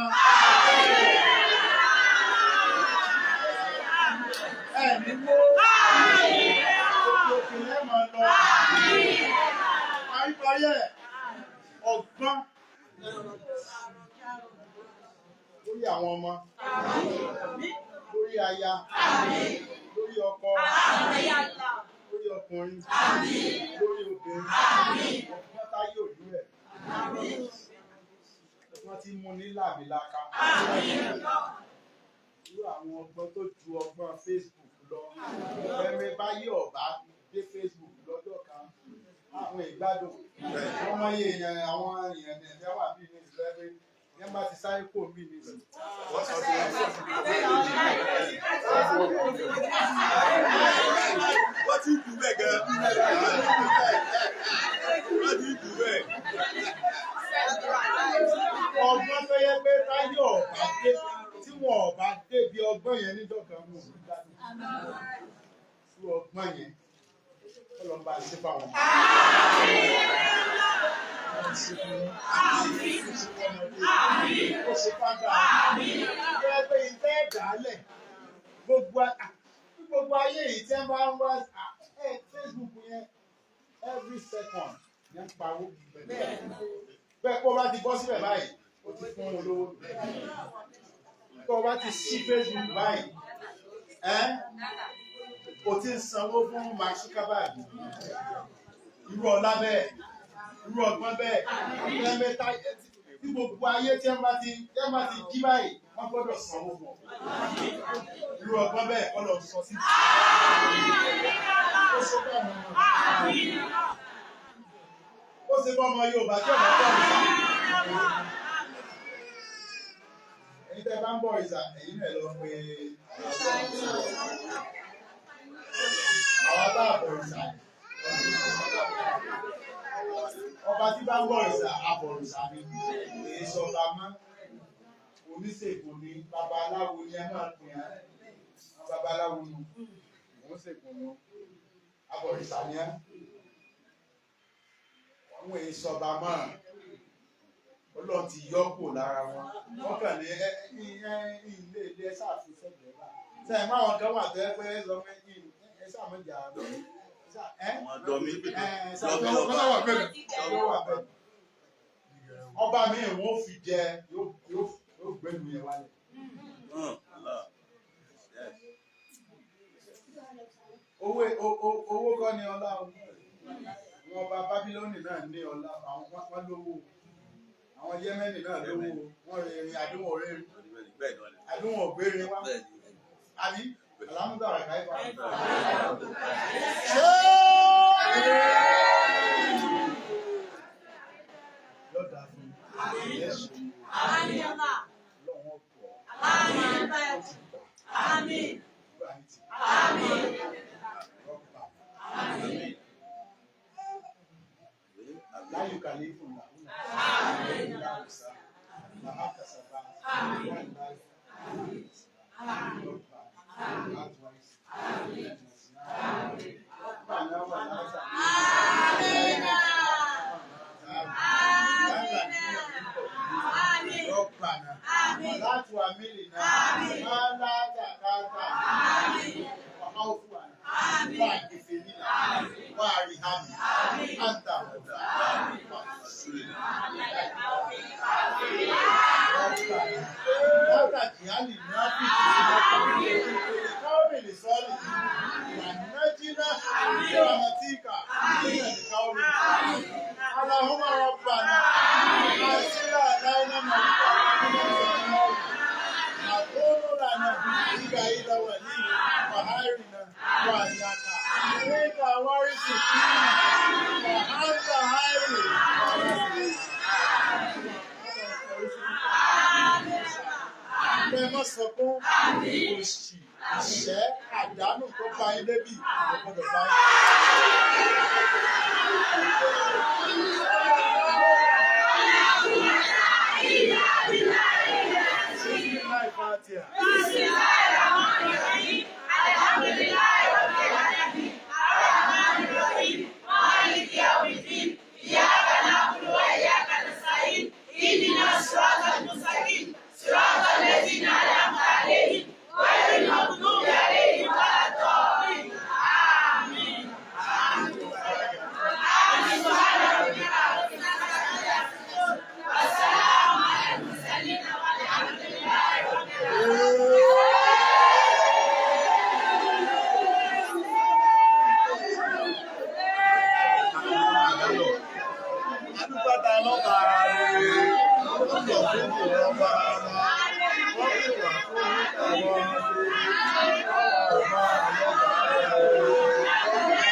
Ẹ̀ní mú. Òkè òkè lẹ́mọ̀ lọ. Paríparí ẹ̀ ọgbọ́n lórí àwọn ọmọ, lórí aya, lórí ọkọ, lórí ọkùnrin, lórí obìnrin, ọgbọ́n táyé òjú rẹ̀. Wọ́n ti mú ní làmìlaka. Irú àwọn ọgbọ́n tó ju ọgbọ́n Facebook lọ. Ẹ̀mí báyé ọ̀bá dé Facebook lọ́jọ́ kan. Àwọn ìgbádùn. Wọ́n mọ iye èèyàn àwọn èèyàn ẹ̀dá wà bí ní ìlú ẹgbẹ́. Yẹn bá ti sáré kò mí ní ìsìn. Wọ́n ti jù bẹ́ẹ̀ gan. Wọ́n ti jù bẹ́ẹ̀. Ọgbọ́n tó yẹ pé táyé ọ̀bá dé tí wọn ọ̀bá débi ọgbọ́n yẹn níjọ́ kan mú un gbádùn. Irú ọgbọ́n yẹn Ọlọ́run bá ṣe fáwọn ọmọ. Ọlọ́run ṣe fún yín. Ó ṣe fún ọmọdé. Ó ṣe fágbà. Tó yẹ pé ìfẹ́ dàálẹ̀ gbogbo gbogbo ayé yìí tí wọ́n bá ń wá Facebook yẹn every second yẹn ń pawó. Bẹ́ẹ̀ kó o bá ti bọ́ síbẹ̀ báyìí, o ti fún un lówó. Kó o bá ti ṣí Facebook báyìí, ẹ́ o ti ń sanwó fún Mark Zuckerberg. Irú ọlá bẹ́ẹ̀, irú ọgbọ́n bẹ́ẹ̀, ẹ̀mẹ́ta tí gbogbo ayé tí wọ́n bá ti jí báyìí, wọ́n gbọ́dọ̀ sanwó fún ọ. Irú ọgbọ́n bẹ́ẹ̀ kọ́ lọ sọ sí. Ó ṣe fún ọmọ ó ṣe fún ọmọ Yorùbá tí ọ̀gá bọ̀ ìsà. Ẹ̀yin tẹ́ bá ń bọ̀ ìsà, ẹ̀yin náà lọ pé àwọn bá bọ̀ ìsà. Ọba tí bá ń bọ̀ ìsà, abọ̀rìṣà ni. Èyí sọba mọ́. Oníṣègùn ni babaláwo ni ẹ máa pè é. Àwọn babaláwo nu. Oníṣègùn nu. Abọ̀rìṣà ni ẹ. Àwọn èyí sọba mọ́. Ọlọ́run ti yọ kù lára wọn. Wọ́n kàn ní ẹ ilé ilé ẹ sáà fi sẹ́gbẹ̀ẹ́ bá. Sẹ́yìn máa wọn kan wà tó ẹ pé ẹ sọ pé ẹ sáà mọ̀ jà ẹ Àwọn dọ̀mí. ẹ sáà Dọ̀mí ọba. yóò wà bẹ́ẹ̀. Ọba mi wọ́n fi jẹ yóò gbẹ́nu yẹn wálẹ̀. Owó owó kọ́ ni ọlá o. Àwọn ọba Bábílónì náà ní ọlá, àwọn wọ́n lówó. Àwọn Yẹ́mẹ́nì náà lówó. Wọ́n rìnrìn àdúgbò rìnrìn àdúgbò ògbérin wá. Àbí àlámúdà rẹ̀ káyọ̀. Lọ́dà fún Yẹ́sù lọ́wọ́ pọ̀. Àmín. Rọ́bà. اللهم ربنا أرسل علينا ملكا أقول لنا بك إلى ولي وهارنا وإياك إليك وارث وأنت خير. Ẹ má sọkún, òṣì, ìṣẹ́, àdánù tó bá yín débi, kò gbọdọ̀ bá yín. Bismillah Fatiha. Adúpátá lọ́ba rere, ó sọ fún kò lọ́ba wa, wọ́n sì wà fún àwọn ọba lọ́ba rere.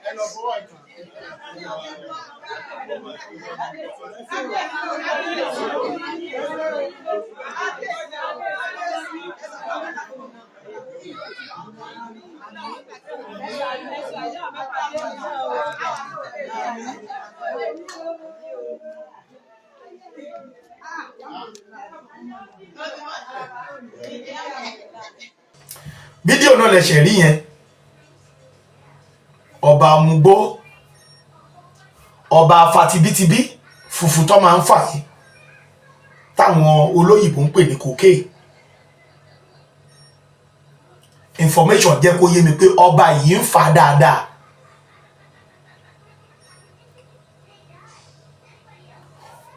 Ẹ lọ fọwọ́ ìtàn. Fídíò náà lẹ ṣẹ̀ rí yẹn. Ọba amúgbó, ọba fatibítibí funfun tó máa ń fà yìí táwọn olóyìnbó ń pè ní cocaine. Information jẹ́ kó yé mi pé ọba yìí ń fà dáadáa.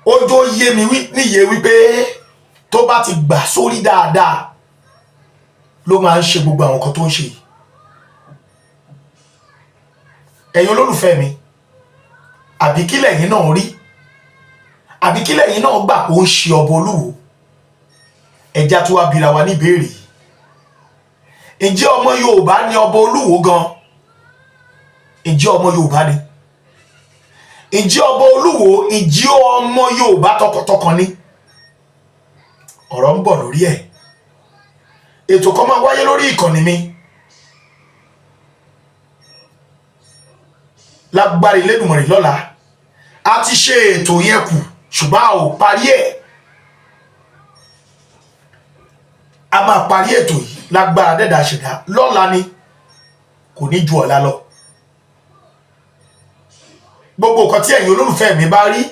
Ó jó yé mi níye wípé tó bá ti gbà sórí dáadáa ló máa ń ṣe gbogbo àwọn nǹkan tó ń ṣe yìí. Ẹ̀yin olólùfẹ́ mi, àbí kí lẹ̀yin náà rí, àbí kí lẹ̀yin náà gbà kó ń ṣe ọba Olúwo? Ẹja tó wá bira wa ní ìbéèrè yìí: ǹjẹ́ ọmọ Yorùbá ni ọba Olúwo gan? Ǹjẹ́ ọmọ Yorùbá ni? Ǹjẹ́ ọba Olúwo, ǹjẹ́ ọmọ Yorùbá tọkàntọkàn ni? Ọ̀rọ̀ ń bọ̀ lórí ẹ̀. Ètò kan máa wáyé lórí ìkànnì mi. Lágbára Elédùmarè, lọ́la. A ti ṣe ètò yẹn kù, ṣùgbọ́n a ò parí ẹ̀. A máa parí ètò yìí lágbára dẹ́dà ṣẹ̀dá lọ́la ni, kò ní ju ọ̀la lọ. Gbogbo nǹkan tí ẹ̀yin olólùfẹ́ mi bá rí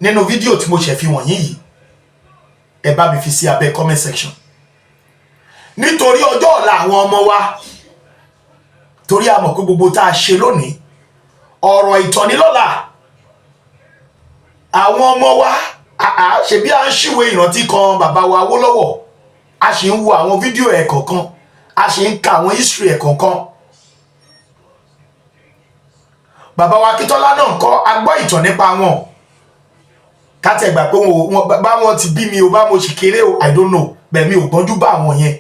nínú fídíò tí mo ṣẹ̀ fi wọ̀nyí yìí, ẹ bá mi fi sí abẹ́ comment section, nítorí ọjọ́ ọ̀la àwọn ọmọ wa, torí a mọ̀ pé gbogbo tá a ṣe lónìí, ọ̀rọ̀ ìtọ́nilọ́la àwọn ọmọ wa. Àá ṣebí à ń ṣìwé ìrántí kan bàbá wa Awólọ́wọ̀, a sì ń wo àwọn fídíò ẹ̀ kọ̀ọ̀kan, a sì ń ka àwọn history ẹ̀ kọ̀ọ̀kan. Bàbá wa Akíntọ́lá náà ń kọ́, a gbọ́ ìtàn nípa wọn. Ká tiẹ̀ gbà pé wọn bá wọn ti bí mi o, bá mo sì kéré o, I don't know, bẹ́ẹ̀ mi ò gbọ́njú bá àwọn yẹn.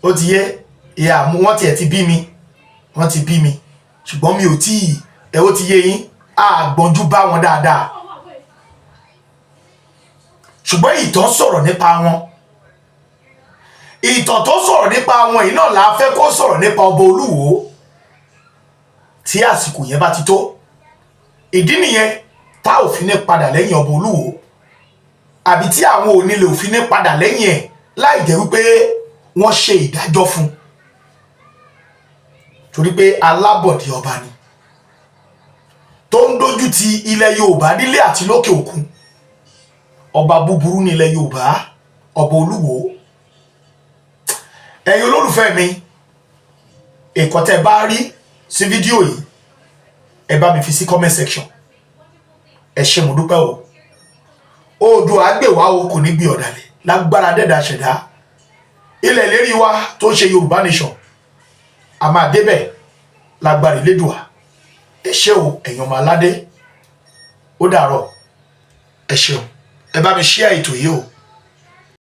Ó ti yé ìyá, wọ́n tiẹ̀ ti bí mi, wọ́n ti bí mi, ṣùgbọ́n mi ò tí ì ẹ. Ó ti yé yín, a gbọ́njú bá wọn dáadáa, ṣùgbọ́n ìtàn sọ̀rọ̀ nípa wọn. Ìtàn tó sọ̀rọ̀ nípa wọn yìí náà la fẹ́ kó sọ̀rọ̀ nípa ọba Olúwo tí àsìkò yẹn bá ti tó. Ìdí nìyẹn tá ò fi ní padà lẹ́yìn ọba Olúwo, àbí tí àwọn onílé ò fi ní padà lẹ́yìn ẹ̀, láì jẹ́ wípé wọ́n ṣe ìdájọ́ fún un, torí pé alábọ̀dé ọba ni tó ń dojú ti ilẹ̀ Yorùbá nílé àti lókè òkun. Ọba búburú ní ilẹ̀ Yorùbá, ọba Olúwo. Ẹ̀yin olólùfẹ́ mi, nǹkan tẹ́ bá rí sí fídíò yìí, ẹ bá mi fi sí comment section. Ẹ ṣé, mo dúpẹ́ o. Oòduà á gbè wá o, kò ní gbé ọ̀dàlẹ̀. Lágbára dẹ́dà ṣẹ̀dá, ilẹ̀ ìlérí wa tó ń ṣe Yorùbá nation, a máa débẹ̀ lágbára Elédùà. Ẹ ṣé o, ẹ̀yin ọmọ aládé. Ó dàárọ̀, ẹ ṣeun. Ẹ bá mi share ètò yìí o.